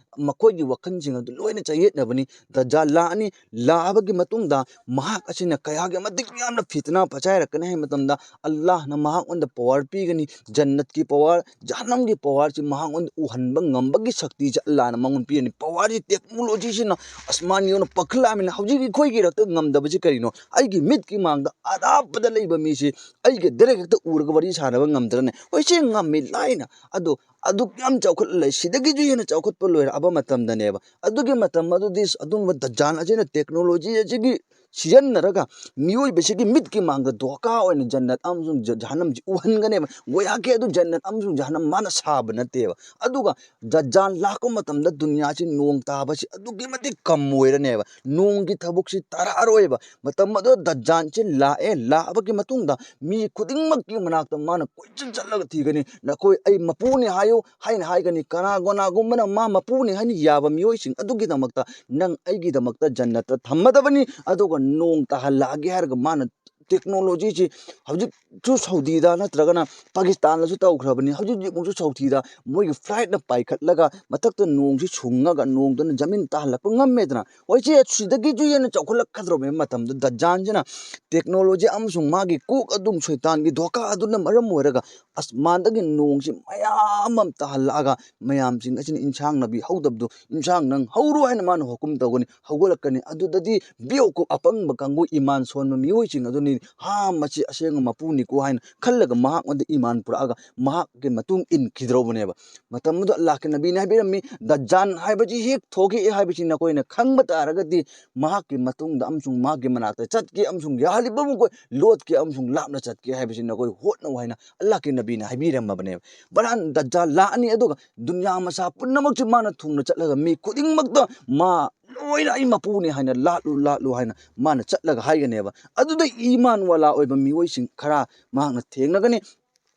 ꯃꯈꯣꯏꯒꯤ ꯋꯥꯈꯜꯁꯤꯡ ꯑꯗꯨ ꯂꯣꯏꯅ ꯆꯌꯦꯠꯅꯕꯅꯤ꯫ ꯗꯖꯥꯜ ꯂꯥꯛꯑꯅꯤ, ꯂꯥꯛꯑꯕꯒꯤ ꯃꯇꯨꯡꯗ ꯃꯍꯥꯛ ꯑꯁꯤꯅ ꯀꯌꯥꯒꯤ ꯃꯇꯤꯛ ꯌꯥꯝꯅ ꯐꯤꯇꯅꯥ ꯄꯆꯥꯏꯔꯛꯀꯅꯤ ꯍꯥꯏꯕ ꯃꯇꯝꯗ, ꯑꯜꯂꯥꯍꯅ ꯃꯍꯥꯛꯉꯣꯟꯗ ꯄꯋꯥꯔ ꯄꯤꯒꯅꯤ꯫ ꯖꯟꯅꯠꯀꯤ ꯄꯋꯥꯔ, ꯖꯍꯟꯅꯝꯒꯤ ꯄꯋꯥꯔꯁꯤ ꯃꯍꯥꯛꯉꯣꯟꯗ ꯎꯍꯟꯕ ꯉꯝꯕꯒꯤ ꯁꯛꯇꯤꯁꯤ ꯑꯜꯂꯥꯍꯅ ꯃꯉꯣꯟꯗ ꯄꯤꯒꯅꯤ꯫ ꯄꯋꯥꯔꯁꯤ, ꯇꯦꯛꯅꯣꯂꯣꯖꯤꯁꯤꯅ ꯑꯁꯃꯥꯟ ꯌꯧꯅ ꯄꯥꯏꯈꯠꯂꯛꯑꯕꯅꯤꯅ ꯍꯧꯖꯤꯛ ꯑꯩꯈꯣꯏꯒꯤ ꯔꯛꯇ ꯉꯝꯗꯕꯁꯤ ꯀꯔꯤꯅꯣ? ꯑꯩꯒꯤ ꯃꯤꯠꯀꯤ ꯃꯥꯡꯗ ꯑꯔꯥꯞꯄꯗ ꯂꯩꯕ ꯃꯤꯁꯤ ꯑꯩꯒ ꯗꯥꯏꯔꯦꯛ ꯍꯦꯛꯇ ꯎꯔꯒ ꯋꯥꯔꯤ ꯁꯥꯟꯅꯕ ꯉꯝꯗ꯭ꯔꯅꯦ? ꯍꯣꯏ, ꯁꯤ ꯉꯝꯃꯤ, ꯂꯥꯏꯅ꯫ ꯑꯗꯣ ꯑꯗꯨꯛ ꯌꯥꯝ ꯆꯥꯎꯈꯠꯂ ꯂꯩ, ꯁꯤꯗꯒꯤꯁꯨ ꯍꯦꯟꯅ ꯆꯥꯎꯈꯠꯄ ꯂꯣꯏꯔꯛꯑꯕ ꯃꯇꯝꯗꯅꯦꯕ꯫ ꯑꯗꯨꯒꯤ ꯃꯇꯝ ꯑꯗꯨꯗꯤ ꯑꯗꯨꯒꯨꯝꯕ ꯗꯖꯥꯟ ꯑꯁꯤꯅ ꯇꯦꯛꯅꯣꯂꯣꯖꯤ ꯑꯁꯤꯒꯤ ꯁꯤꯖꯤꯟꯅꯔꯒ ꯃꯤꯑꯣꯏꯕꯁꯤꯒꯤ ꯃꯤꯠꯀꯤ ꯃꯥꯡꯗ ꯙꯣꯀꯥ ꯑꯣꯏꯅ ꯖꯟꯅꯠ ꯑꯃꯁꯨꯡ ꯖ-, ꯖꯍꯟꯅꯝꯁꯤ ꯎꯍꯟꯒꯅꯦꯕ꯫ ꯒꯣꯌꯥꯀꯤ ꯑꯗꯨ ꯖꯟꯅꯠ ꯑꯃꯁꯨꯡ ꯖꯍꯟꯅꯝ ꯃꯥꯅ ꯁꯥꯕ ꯅꯠꯇꯦꯕ꯫ ꯑꯗꯨꯒ ꯗꯖꯥꯟ ꯂꯥꯛꯄ ꯃꯇꯝꯗ ꯗꯨꯅꯤꯌꯥꯁꯤ ꯅꯣꯡ ꯇꯥꯕꯁꯤ ꯑꯗꯨꯛꯀꯤ ꯃꯇꯤꯛ ꯀꯝ ꯑꯣꯏꯔꯅꯦꯕ꯫ ꯅꯣꯡꯒꯤ ꯊꯕꯛꯁꯤ ꯇꯥꯔꯛꯑꯔꯣꯏꯕ꯫ ꯃꯇꯝ ꯑꯗꯨꯗ ꯗꯖꯥꯟꯁꯤ ꯂꯥꯛꯑꯦ, ꯂꯥꯛꯑꯕꯒꯤ ꯃꯇꯨꯡꯗ ꯃꯤ ꯈꯨꯗꯤꯡꯃꯛꯀꯤ ꯃꯅꯥꯛꯇ ꯃꯥꯅ ꯀꯣꯏꯆꯠ ꯆꯠꯂꯒ ꯊꯤꯒꯅꯤ꯫ "ꯅꯈꯣꯏ ꯑꯩ ꯃꯄꯨꯅꯤ ꯍꯥꯏꯌꯨ" ꯍꯥꯏꯅ ꯍꯥꯏꯒꯅꯤ꯫ ꯀꯅꯥꯒꯨꯝꯕꯅ ꯃꯥ ꯃꯄꯨꯅꯤ ꯍꯥꯏꯅ ꯌꯥꯕ ꯃꯤꯑꯣꯏꯁꯤꯡ ꯑꯗꯨꯒꯤꯗꯃꯛꯇ ꯅꯪ ꯑꯩꯒꯤꯗꯃꯛꯇ ꯖꯟꯅꯠꯇ ꯊꯝꯃꯗꯕꯅꯤ, ꯑꯗꯨꯒ ꯅꯣꯡ ꯇꯥꯍꯜꯂꯛꯑꯒꯦ ꯍꯥꯏꯔꯒ ꯃꯥꯅ ꯇꯦꯛꯅꯣꯂꯣꯖꯤꯁꯤ ꯍꯧꯖꯤꯛꯁꯨ ꯁꯥꯎꯗꯤꯗ ꯅꯠꯇ꯭ꯔꯒꯅ ꯄꯥꯀꯤꯁꯇꯥꯟꯗꯁꯨ ꯇꯧꯈ꯭ꯔꯕꯅꯤ꯫ ꯍꯧꯖꯤꯛ ꯍꯧꯖꯤꯛꯃꯛꯁꯨ ꯁꯥꯎꯗꯤꯗ ꯃꯣꯏꯒꯤ ꯐ꯭ꯂꯥꯏꯠꯅ ꯄꯥꯏꯈꯠꯂꯒ ꯃꯊꯛꯇ ꯅꯣꯡꯁꯤ ꯁꯨꯡꯉꯒ ꯅꯣꯡꯗꯨꯅ ꯖꯃꯤꯟ ꯇꯥꯍꯜꯂꯛꯄ ꯉꯝꯃꯦꯗꯅ꯫ ꯍꯣꯏ, ꯁꯤ ꯁꯤꯗꯒꯤꯁꯨ ꯍꯦꯟꯅ ꯆꯥꯎꯈꯠꯂꯛꯀꯗꯧꯔꯕ ꯃꯇꯝꯗ ꯗꯖꯥꯟꯁꯤꯅ ꯇꯦꯛꯅꯣꯂꯣꯖꯤ ꯑꯃꯁꯨꯡ ꯃꯥꯒꯤ ꯀꯣꯛ ꯑꯗꯨꯝ ꯁꯩꯇꯥꯟꯒꯤ ꯙꯣꯀꯥ ꯑꯗꯨꯅ ꯃꯔꯝ ꯑꯣꯏꯔꯒ ꯑꯁꯃꯥꯟꯗꯒꯤ ꯅꯣꯡꯁꯤ ꯃꯌꯥꯝ ꯑꯃ ꯇꯥꯍꯜꯂꯛꯑꯒ ꯃꯌꯥꯝꯁꯤꯡ ꯑꯁꯤꯅ ꯏꯟꯁꯥꯡ ꯅꯥꯄꯤ ꯍꯧꯗꯕꯗꯨ ꯏꯟꯁꯥꯡ ꯅꯪ ꯍꯧꯔꯣ ꯍꯥꯏꯅ ꯃꯥꯅ ꯍꯨꯀꯨꯝ ꯇꯧꯒꯅꯤ꯫ ꯍꯧꯒꯠꯂꯛꯀꯅꯤ꯫ ꯑꯗꯨꯗꯗꯤ ꯕꯦꯋꯀꯨꯞ ꯑꯄꯪꯕ ꯀꯥꯡꯕꯨ ꯏꯃꯥꯟ ꯁꯣꯟꯕ ꯃꯤꯑꯣꯏꯁꯤꯡ ꯑꯗꯨꯅꯤ, "ꯍꯥ, ꯃꯁꯤ ꯑꯁꯦꯡꯕ ꯃꯄꯨꯅꯤꯀꯣ" ꯍꯥꯏꯅ ꯈꯜꯂꯒ ꯃꯍꯥꯛꯉꯣꯟꯗ ꯏꯃꯥꯟ ꯄꯨꯔꯛꯑꯒ ꯃꯍꯥꯛꯀꯤ ꯃꯇꯨꯡ ꯏꯟꯈꯤꯗꯧꯔꯕꯅꯦꯕ꯫ ꯃꯇꯝ ꯑꯗꯨꯗ ꯑꯜꯂꯥꯍꯀꯤ ꯅꯕꯤꯅ ꯍꯥꯏꯕꯤꯔꯝꯃꯤ, "ꯗꯖꯥꯟ ꯍꯥꯏꯕꯁꯤ ꯍꯦꯛ ꯊꯣꯛꯂꯛꯑꯦ ꯍꯥꯏꯕꯁꯤ ꯅꯈꯣꯏꯅ ꯈꯪꯕ ꯇꯥꯔꯒꯗꯤ ꯃꯍꯥꯛꯀꯤ ꯃꯇꯨꯡꯗ ꯑꯃꯁꯨꯡ ꯃꯍꯥꯛꯀꯤ ꯃꯅꯥꯛꯇ ꯆꯠꯀꯦ ꯑꯃꯁꯨꯡ ꯌꯥꯍꯜꯂꯤꯕ ꯃꯈꯣꯏ ꯂꯣꯠꯀꯦ ꯑꯃꯁꯨꯡ ꯂꯥꯞꯅ ꯆꯠꯀꯦ ꯍꯥꯏꯕꯁꯤ ꯅꯈꯣꯏ ꯍꯣꯠꯅꯧ" ꯍꯥꯏꯅ ꯑꯜꯂꯥꯍꯀꯤ ꯅꯕꯤꯅ ꯍꯥꯏꯕꯤꯔꯝꯃꯕꯅꯦꯕ꯫ ꯕꯔꯥꯟ ꯗꯖꯥꯜ ꯂꯥꯛꯑꯅꯤ, ꯑꯗꯨꯒ ꯗꯨꯅꯤꯌꯥ ꯃꯁꯥ ꯄꯨꯝꯅꯃꯛꯁꯤ ꯃꯥꯅ ꯊꯨꯡꯅ ꯆꯠꯂꯒ ꯃꯤ ꯈꯨꯗꯤꯡꯃꯛꯇ ꯃꯥ ꯂꯣꯏꯅ "ꯑꯩ ꯃꯄꯨꯅꯤ" ꯍꯥꯏꯅ "ꯂꯥꯠꯂꯨ, ꯂꯥꯠꯂꯨ" ꯍꯥꯏꯅ ꯃꯥꯅ ꯆꯠꯂꯒ ꯍꯥꯏꯒꯅꯦꯕ꯫ ꯑꯗꯨꯗ ꯏꯃꯥꯟ ꯋꯥꯂꯥ ꯑꯣꯏꯕ ꯃꯤꯑꯣꯏꯁꯤꯡ ꯈꯔ ꯃꯍꯥꯛꯅ ꯊꯦꯡꯅꯒꯅꯤ꯫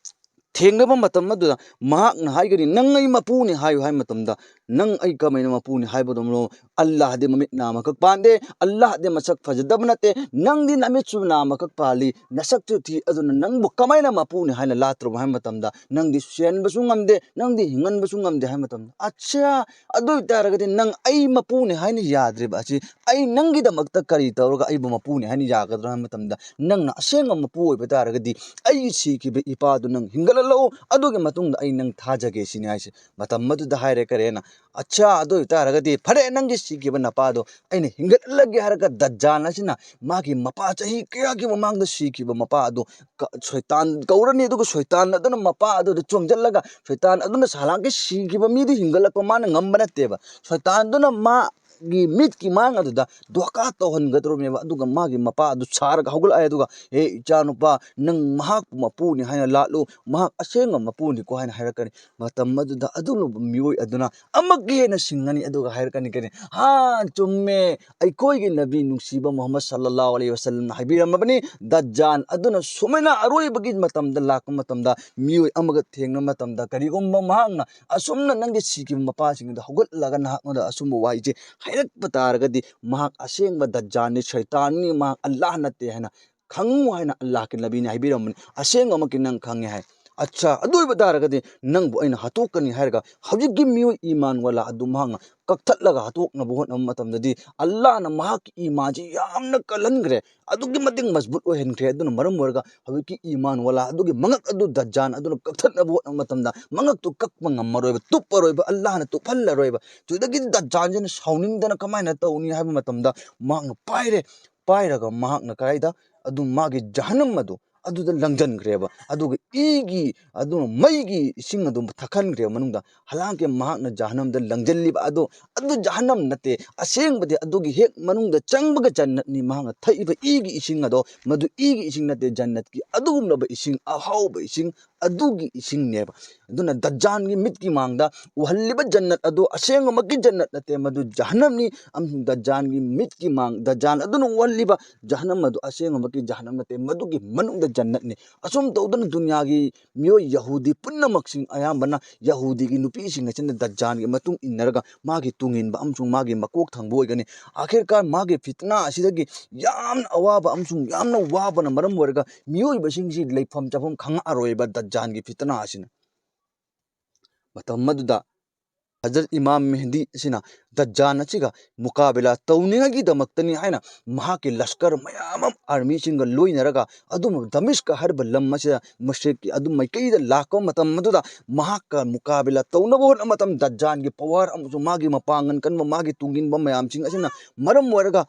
ꯊꯦꯡꯅꯕ ꯃꯇꯝ ꯑꯗꯨꯗ ꯃꯍꯥꯛꯅ ꯍꯥꯏꯒꯅꯤ, "ꯅꯪ ꯑꯩ ꯃꯄꯨꯅꯤ" ꯍꯥꯏꯌꯨ ꯍꯥꯏꯕ ꯃꯇꯝꯗ, "ꯅꯪ ꯑꯩ ꯀꯃꯥꯏꯅ ꯃꯄꯨꯅꯤ ꯍꯥꯏꯕꯗꯧꯅꯣ? ꯑꯜꯂꯥꯍꯗꯤ ꯃꯃꯤꯠ ꯅꯥꯝꯃꯈꯛ ꯄꯥꯟꯗꯦ, ꯑꯜꯂꯥꯍꯗꯤ ꯃꯁꯛ ꯐꯖꯗꯕ ꯅꯠꯇꯦ, ꯅꯪꯗꯤ ꯅꯃꯤꯠꯁꯨ ꯅꯥꯝꯃꯈꯛ ꯄꯥꯜꯂꯤ, ꯅꯁꯛꯁꯨ ꯊꯤ, ꯑꯗꯨꯅ ꯅꯪꯕꯨ ꯀꯃꯥꯏꯅ ꯃꯄꯨꯅꯤ ꯍꯥꯏꯅ ꯂꯥꯠꯇ꯭ꯔꯕ?" ꯍꯥꯏꯕ ꯃꯇꯝꯗ, "ꯅꯪꯗꯤ ꯁꯦꯟꯕꯁꯨ ꯉꯝꯗꯦ, ꯅꯪꯗꯤ ꯍꯤꯡꯍꯟꯕꯁꯨ ꯉꯝꯗꯦ" ꯍꯥꯏꯕ ꯃꯇꯝꯗ, "ꯑꯠꯁꯥ, ꯑꯗꯨ ꯑꯣꯏꯇꯥꯔꯒꯗꯤ ꯅꯪ ꯑꯩ ꯃꯄꯨꯅꯤ ꯍꯥꯏꯅ ꯌꯥꯗ꯭ꯔꯤꯕ ꯑꯁꯤ, ꯑꯩ ꯅꯪꯒꯤꯗꯃꯛꯇ ꯀꯔꯤ ꯇꯧꯔꯒ ꯑꯩꯕꯨ ꯃꯄꯨꯅꯤ ꯍꯥꯏꯅ ꯌꯥꯒꯗ꯭ꯔꯣ?" ꯍꯥꯏꯕ ꯃꯇꯝꯗ, "ꯅꯪꯅ ꯑꯁꯦꯡꯕ ꯃꯄꯨ ꯑꯣꯏꯕ ꯇꯥꯔꯒꯗꯤ ꯑꯩꯒꯤ ꯁꯤꯈꯤꯕ ꯏꯄꯥꯗꯨ ꯅꯪ ꯍꯤꯡꯒꯠꯍꯜꯂꯛꯎ, ꯑꯗꯨꯒꯤ ꯃꯇꯨꯡꯗ ꯑꯩ ꯅꯪ ꯊꯥꯖꯒꯦ" ꯁꯤꯅꯤ ꯍꯥꯏꯁꯦ꯫ ꯃꯇꯝ ꯑꯗꯨꯗ ꯍꯥꯏꯔꯦ ꯀꯔꯦꯅ, "ꯑꯠꯁꯥ, ꯑꯗꯨ ꯑꯣꯏꯇꯥꯔꯒꯗꯤ ꯐꯔꯦ, ꯅꯪꯒꯤ ꯁꯤꯈꯤꯕ ꯅꯄꯥꯗꯣ ꯑꯩꯅ ꯍꯤꯡꯒꯠꯍꯜꯂꯒꯦ" ꯍꯥꯏꯔꯒ ꯗꯖꯥꯟ ꯑꯁꯤꯅ ꯃꯥꯒꯤ ꯃꯄꯥ, ꯆꯍꯤ ꯀꯌꯥꯒꯤ ꯃꯃꯥꯡꯗ ꯁꯤꯈꯤꯕ ꯃꯄꯥ ꯑꯗꯨ ꯀ-, ꯁꯣꯏꯇꯥꯟ ꯀꯧꯔꯅꯤ, ꯑꯗꯨꯒ ꯁꯣꯏꯇꯥꯟ ꯑꯗꯨꯅ ꯃꯄꯥ ꯑꯗꯨꯗ ꯆꯣꯡꯁꯤꯜꯂꯒ ꯁꯣꯏꯇꯥꯟ ꯑꯗꯨꯅ ꯁꯥꯂꯥꯡꯒꯤ ꯁꯤꯈꯤꯕ ꯃꯤꯗꯨ ꯍꯤꯡꯒꯠꯂꯛꯄ ꯃꯥꯅ ꯉꯝꯕ ꯅꯠꯇꯦꯕ꯫ ꯁꯣꯏꯇꯥꯟꯗꯨꯅ ꯃꯥꯒꯤ ꯃꯤꯠꯀꯤ ꯃꯥꯡ ꯑꯗꯨꯗ ꯙꯣꯀꯥ ꯇꯧꯍꯟꯒꯗꯧꯔꯤꯕꯅꯦꯕ꯫ ꯑꯗꯨꯒ ꯃꯥꯒꯤ ꯃꯄꯥ ꯑꯗꯨ ꯁꯥꯔꯒ ꯍꯧꯒꯠꯂꯛꯑꯦ, ꯑꯗꯨꯒ, "ꯍꯦ ꯏꯆꯥꯅꯨꯄꯥ, ꯅꯪ ꯃꯍꯥꯛꯄꯨ ꯃꯄꯨꯅꯤ ꯍꯥꯏꯅ ꯂꯥꯠꯂꯨ, ꯃꯍꯥꯛ ꯑꯁꯦꯡꯕ ꯃꯄꯨꯅꯤꯀꯣ" ꯍꯥꯏꯅ ꯍꯥꯏꯔꯛꯀꯅꯤ꯫ ꯃꯇꯝ ꯑꯗꯨꯗ ꯑꯗꯨꯒꯨꯝꯂꯕ ꯃꯤꯑꯣꯏ ꯑꯗꯨꯅ ꯑꯃꯨꯛꯀ ꯍꯦꯟꯅ ꯁꯤꯡꯉꯅꯤ, ꯑꯗꯨꯒ ꯍꯥꯏꯔꯛꯀꯅꯤ ꯀꯔꯤ, "ꯍꯥ, ꯆꯨꯝꯃꯦ, ꯑꯩꯈꯣꯏꯒꯤ ꯅꯕꯤ ꯅꯨꯡꯁꯤꯕ ꯃꯨꯍꯝꯃꯗ ꯁꯜꯂꯜꯂꯥꯍꯨ ꯑꯂꯩꯍꯤ ꯋꯁꯜꯂꯝꯅ ꯍꯥꯏꯕꯤꯔꯝꯃꯕꯅꯤ, ꯗꯖꯥꯟ ꯑꯗꯨꯅ ꯁꯨꯃꯥꯏꯅ ꯑꯔꯣꯏꯕꯒꯤ ꯃꯇꯝꯗ ꯂꯥꯛꯄ ꯃꯇꯝꯗ ꯃꯤꯑꯣꯏ ꯑꯃꯒ ꯊꯦꯡꯅꯕ ꯃꯇꯝꯗ ꯀꯔꯤꯒꯨꯝꯕ ꯃꯍꯥꯛꯅ ꯑꯁꯨꯝꯅ ꯅꯪꯒꯤ ꯁꯤꯈꯤꯕ ꯃꯄꯥꯁꯤꯡ ꯑꯗꯨ ꯍꯧꯒꯠꯂꯒ ꯅꯍꯥꯛꯉꯣꯟꯗ ꯑꯁꯨꯝꯕ ꯋꯥꯍꯩꯁꯦ ꯍꯥꯏꯔꯛꯄ ꯇꯥꯔꯒꯗꯤ ꯃꯍꯥꯛ ꯑꯁꯦꯡꯕ ꯗꯖꯥꯟꯅꯤ, ꯁꯩꯇꯥꯟꯅꯤ, ꯃꯍꯥꯛ ꯑꯜꯂꯥꯍ ꯅꯠꯇꯦ" ꯍꯥꯏꯅ ꯈꯪꯉꯨ ꯍꯥꯏꯅ ꯑꯜꯂꯥꯍꯀꯤ ꯅꯕꯤꯅ ꯍꯥꯏꯕꯤꯔꯝꯕꯅꯤ꯫ ꯑꯁꯦꯡꯕꯃꯛꯀꯤ ꯅꯪ ꯈꯪꯉꯦ ꯍꯥꯏ꯫ ꯑꯠꯆꯥ, ꯑꯗꯨ ꯑꯣꯏꯕ ꯇꯥꯔꯒꯗꯤ ꯅꯪꯕꯨ ꯑꯩꯅ ꯍꯥꯠꯇꯣꯛꯀꯅꯤ ꯍꯥꯏꯔꯒ ꯍꯧꯖꯤꯛꯀꯤ ꯃꯤꯑꯣꯏ ꯏꯃꯥꯟ ꯋꯥꯂꯥ ꯑꯗꯨ ꯃꯍꯥꯛꯅ ꯀꯛꯊꯠꯂꯒ ꯍꯥꯠꯇꯣꯛꯅꯕ ꯍꯣꯠꯅꯕ ꯃꯇꯝꯗꯗꯤ ꯑꯜꯂꯥꯍꯅ ꯃꯍꯥꯛꯀꯤ ꯏꯃꯥꯟꯁꯤ ꯌꯥꯝꯅ ꯀꯜꯍꯟꯈ꯭ꯔꯦ, ꯑꯗꯨꯛꯀꯤ ꯃꯇꯤꯛ ꯃꯖꯕꯨꯠ ꯑꯣꯏꯍꯟꯈ꯭ꯔꯦ꯫ ꯑꯗꯨꯅ ꯃꯔꯝ ꯑꯣꯏꯔꯒ ꯍꯧꯖꯤꯛꯀꯤ ꯏꯃꯥꯟ ꯋꯥꯂꯥ ꯑꯗꯨꯒꯤ ꯃꯉꯛ ꯑꯗꯨ ꯗꯖꯥꯟ ꯑꯗꯨꯅ ꯀꯛꯊꯠꯅꯕ ꯍꯣꯠꯅꯕ ꯃꯇꯝꯗ ꯃꯉꯛꯇꯨ ꯀꯛꯄ ꯉꯝꯃꯔꯣꯏꯕ, ꯇꯨꯞꯄꯔꯣꯏꯕ, ꯑꯜꯂꯥꯍꯅ ꯇꯨꯞꯍꯜꯂꯔꯣꯏꯕ꯫ ꯁꯤꯗꯒꯤ ꯗꯖꯥꯟꯁꯤꯅ ꯁꯥꯎꯅꯤꯡꯗꯅ ꯀꯃꯥꯏꯅ ꯇꯧꯅꯤ ꯍꯥꯏꯕ ꯃꯇꯝꯗ ꯃꯍꯥꯛꯅ ꯄꯥꯏꯔꯦ꯫ ꯄꯥꯏꯔꯒ ꯃꯍꯥꯛꯅ ꯀꯗꯥꯏꯗ? ꯑꯗꯨ ꯃꯥꯒꯤ ꯖꯍꯟꯅꯝ ꯑꯗꯨ ꯑꯗꯨꯗ ꯂꯪꯖꯟꯈ꯭ꯔꯦꯕ꯫ ꯑꯗꯨꯒ ꯏꯒꯤ, ꯑꯗꯨꯅ ꯃꯩꯒꯤ ꯏꯁꯤꯡ ꯑꯗꯨ ꯊꯛꯍꯟꯈ꯭ꯔꯦꯕ ꯃꯅꯨꯡꯗ꯫ ꯍꯂꯥꯡꯀꯤ ꯃꯍꯥꯛꯅ ꯖꯍꯟꯅꯝꯗ ꯂꯪꯖꯜꯂꯤꯕ ꯑꯗꯣ, ꯑꯗꯨ ꯖꯍꯟꯅꯝ ꯅꯠꯇꯦ꯫ ꯑꯁꯦꯡꯕꯗꯤ ꯑꯗꯨꯒꯤ ꯍꯦꯛ ꯃꯅꯨꯡꯗ ꯆꯪꯕꯒ ꯖꯟꯅꯠꯅꯤ꯫ ꯃꯍꯥꯛꯅ ꯊꯛꯏꯕ ꯏꯒꯤ ꯏꯁꯤꯡ ꯑꯗꯣ, ꯃꯗꯨ ꯏꯒꯤ ꯏꯁꯤꯡ ꯅꯠꯇꯦ, ꯖꯟꯅꯠꯀꯤ ꯑꯗꯨꯒꯨꯝꯂꯕ ꯏꯁꯤꯡ, ꯑꯍꯥꯎꯕ ꯏꯁꯤꯡ, ꯑꯗꯨꯒꯤ ꯏꯁꯤꯡꯅꯦꯕ꯫ ꯑꯗꯨꯅ ꯗꯖꯥꯟꯒꯤ ꯃꯤꯠꯀꯤ ꯃꯥꯡꯗ ꯎꯍꯜꯂꯤꯕ ꯖꯟꯅꯠ ꯑꯗꯨ ꯑꯁꯦꯡꯕꯃꯛꯀꯤ ꯖꯟꯅꯠ ꯅꯠꯇꯦ, ꯃꯗꯨ ꯖꯍꯟꯅꯝꯅꯤ꯫ ꯑꯃꯁꯨꯡ ꯗꯖꯥꯟꯒꯤ ꯃꯤꯠꯀꯤ ꯃꯥꯡ, ꯗꯖꯥꯟ ꯑꯗꯨꯅ ꯎꯍꯜꯂꯤꯕ ꯖꯍꯟꯅꯝ ꯑꯗꯨ ꯑꯁꯦꯡꯕꯃꯛꯀꯤ ꯖꯍꯟꯅꯝ ꯅꯠꯇꯦ, ꯃꯗꯨꯒꯤ ꯃꯅꯨꯡꯗ ꯖꯟꯅꯠꯅꯤ꯫ ꯑꯁꯨꯝ ꯇꯧꯗꯅ ꯗꯨꯅꯤꯌꯥꯒꯤ ꯃꯤꯑꯣꯏ ꯌꯍꯨꯗꯤ ꯄꯨꯝꯅꯃꯛꯁꯤꯡ, ꯑꯌꯥꯝꯕꯅ ꯌꯍꯨꯗꯤꯒꯤ ꯅꯨꯄꯤꯁꯤꯡ ꯑꯁꯤꯅ ꯗꯖꯥꯟꯒꯤ ꯃꯇꯨꯡ ꯏꯟꯅꯔꯒ ꯃꯥꯒꯤ ꯇꯨꯡ ꯏꯟꯕ ꯑꯃꯁꯨꯡ ꯃꯥꯒꯤ ꯃꯀꯣꯛ ꯊꯪꯕ ꯑꯣꯏꯒꯅꯤ꯫ ꯑꯥꯈꯤꯔꯀꯥꯔ ꯃꯥꯒꯤ ꯐꯤꯠꯅꯥ ꯑꯁꯤꯗꯒꯤ ꯌꯥꯝꯅ ꯑꯋꯥꯕ ꯑꯃꯁꯨꯡ ꯌꯥꯝꯅ ꯋꯥꯕꯅ ꯃꯔꯝ ꯑꯣꯏꯔꯒ ꯃꯤꯑꯣꯏꯕꯁꯤꯡꯁꯤ ꯂꯩꯐꯝ ꯆꯥꯐꯝ ꯈꯪꯉꯛꯑꯔꯣꯏꯕ ꯗꯖꯥꯟꯒꯤ ꯐꯤꯠꯅꯥ ꯑꯁꯤꯅ꯫ ꯃꯇꯝ ꯑꯗꯨꯗ ꯍꯖꯔꯠ ꯏꯃꯥꯝ ꯃꯦꯍꯗꯤ ꯑꯁꯤꯅ ꯗꯖꯥꯟ ꯑꯁꯤꯒ ꯃꯨꯀꯥꯕꯤꯂꯥ ꯇꯧꯅꯤꯡꯉꯥꯏꯒꯤꯗꯃꯛꯇꯅꯤ ꯍꯥꯏꯅ ꯃꯍꯥꯛꯀꯤ ꯂꯁꯀꯔ ꯃꯌꯥꯝ ꯑꯃ, ꯑꯥꯔꯃꯤꯁꯤꯡꯒ ꯂꯣꯏꯅꯔꯒ ꯑꯗꯨꯝ ꯗꯃꯤꯁꯀ ꯍꯥꯏꯔꯤꯕ ꯂꯝ ꯑꯁꯤꯗ ꯃꯨꯁ꯭ꯔꯤꯛꯀꯤ ꯑꯗꯨꯝ ꯃꯥꯏꯀꯩꯗ ꯂꯥꯛꯄ ꯃꯇꯝ ꯑꯗꯨꯗ ꯃꯍꯥꯛꯀ ꯃꯨꯀꯥꯕꯤꯂꯥ ꯇꯧꯅꯕ ꯍꯣꯠꯅꯕ ꯃꯇꯝ ꯗꯖꯥꯟꯒꯤ ꯄꯋꯥꯔ ꯑꯃꯁꯨꯡ ꯃꯥꯒꯤ ꯃꯄꯥꯡꯒꯜ ꯀꯟꯕ, ꯃꯥꯒꯤ ꯇꯨꯡ ꯏꯟꯕ ꯃꯌꯥꯝꯁꯤꯡ ꯑꯁꯤꯅ ꯃꯔꯝ ꯑꯣꯏꯔꯒ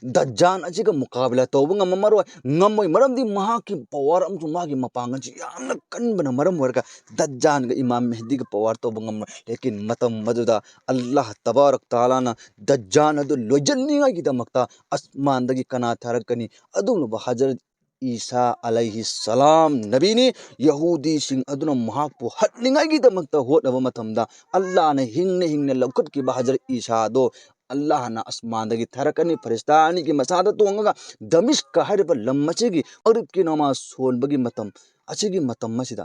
ꯗꯖꯥꯟ ꯑꯁꯤꯒ ꯃꯨꯀꯥꯕꯤꯂꯥ ꯇꯧꯕ ꯉꯝꯃꯝꯃꯔꯣꯏ, ꯉꯝꯃꯣꯏ꯫ ꯃꯔꯝꯗꯤ ꯃꯍꯥꯛꯀꯤ ꯄꯋꯥꯔ ꯑꯃꯁꯨꯡ ꯃꯥꯒꯤ ꯃꯄꯥꯡꯒꯜꯁꯤ ꯌꯥꯝꯅ ꯀꯟꯕꯅ ꯃꯔꯝ ꯑꯣꯏꯔꯒ ꯗꯖꯥꯟꯒ ꯏꯃꯥꯝ ꯃꯦꯍꯗꯤꯒ ꯄꯋꯥꯔ ꯇꯧꯕ ꯉꯝꯃꯣꯏ꯫ ꯂꯦꯀꯤꯟ ꯃꯇꯝ ꯑꯗꯨꯗ ꯑꯜꯂꯥꯍ ꯇꯕꯥꯔꯛ ꯇꯥꯂꯥꯅ ꯗꯖꯥꯟ ꯑꯗꯨ ꯂꯣꯏꯁꯤꯟꯅꯤꯡꯉꯥꯏꯒꯤꯗꯃꯛꯇ ꯑꯁꯃꯥꯟꯗꯒꯤ ꯀꯅꯥ ꯊꯥꯔꯛꯀꯅꯤ? ꯑꯗꯨꯒꯨꯝꯂꯕ ꯍꯖꯔꯠ ꯏꯁꯥ ꯑꯂꯩꯍꯤ ꯁꯂꯥꯝ ꯅꯕꯤꯅꯤ꯫ ꯌꯍꯨꯗꯤꯁꯤꯡ ꯑꯗꯨꯅ ꯃꯍꯥꯛꯄꯨ ꯍꯠꯅꯤꯡꯉꯥꯏꯒꯤꯗꯃꯛꯇ ꯍꯣꯠꯅꯕ ꯃꯇꯝꯗ ꯑꯜꯂꯥꯍꯅ ꯍꯤꯡꯅ ꯍꯤꯡꯅ ꯂꯧꯈꯠꯈꯤꯕ ꯍꯖꯔꯠ ꯏꯁꯥ ꯑꯗꯣ ꯑꯜꯂꯥꯍꯅ ꯑꯁꯃꯥꯟꯗꯒꯤ ꯊꯥꯔꯛꯀꯅꯤ꯫ ꯐꯔꯤꯁꯇꯥ ꯑꯅꯤꯒꯤ ꯃꯁꯥꯗ ꯇꯣꯡꯉꯒ ꯗꯃꯤꯁꯀ ꯍꯥꯏꯔꯤꯕ ꯂꯝ ꯑꯁꯤꯒꯤ ꯃꯒ꯭ꯔꯤꯕꯀꯤ ꯅꯃꯥꯖ ꯁꯣꯟꯕꯒꯤ ꯃꯇꯝ ꯑꯁꯤꯒꯤ ꯃꯇꯝ ꯑꯁꯤꯗ,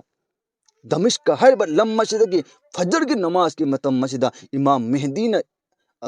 ꯗꯃꯤꯁꯀ ꯍꯥꯏꯔꯤꯕ ꯂꯝ ꯑꯁꯤꯗꯒꯤ ꯐꯖꯔꯒꯤ ꯅꯃꯥꯖꯀꯤ ꯃꯇꯝ ꯑꯁꯤꯗ ꯏꯃꯥꯝ ꯃꯦꯍꯗꯤꯅ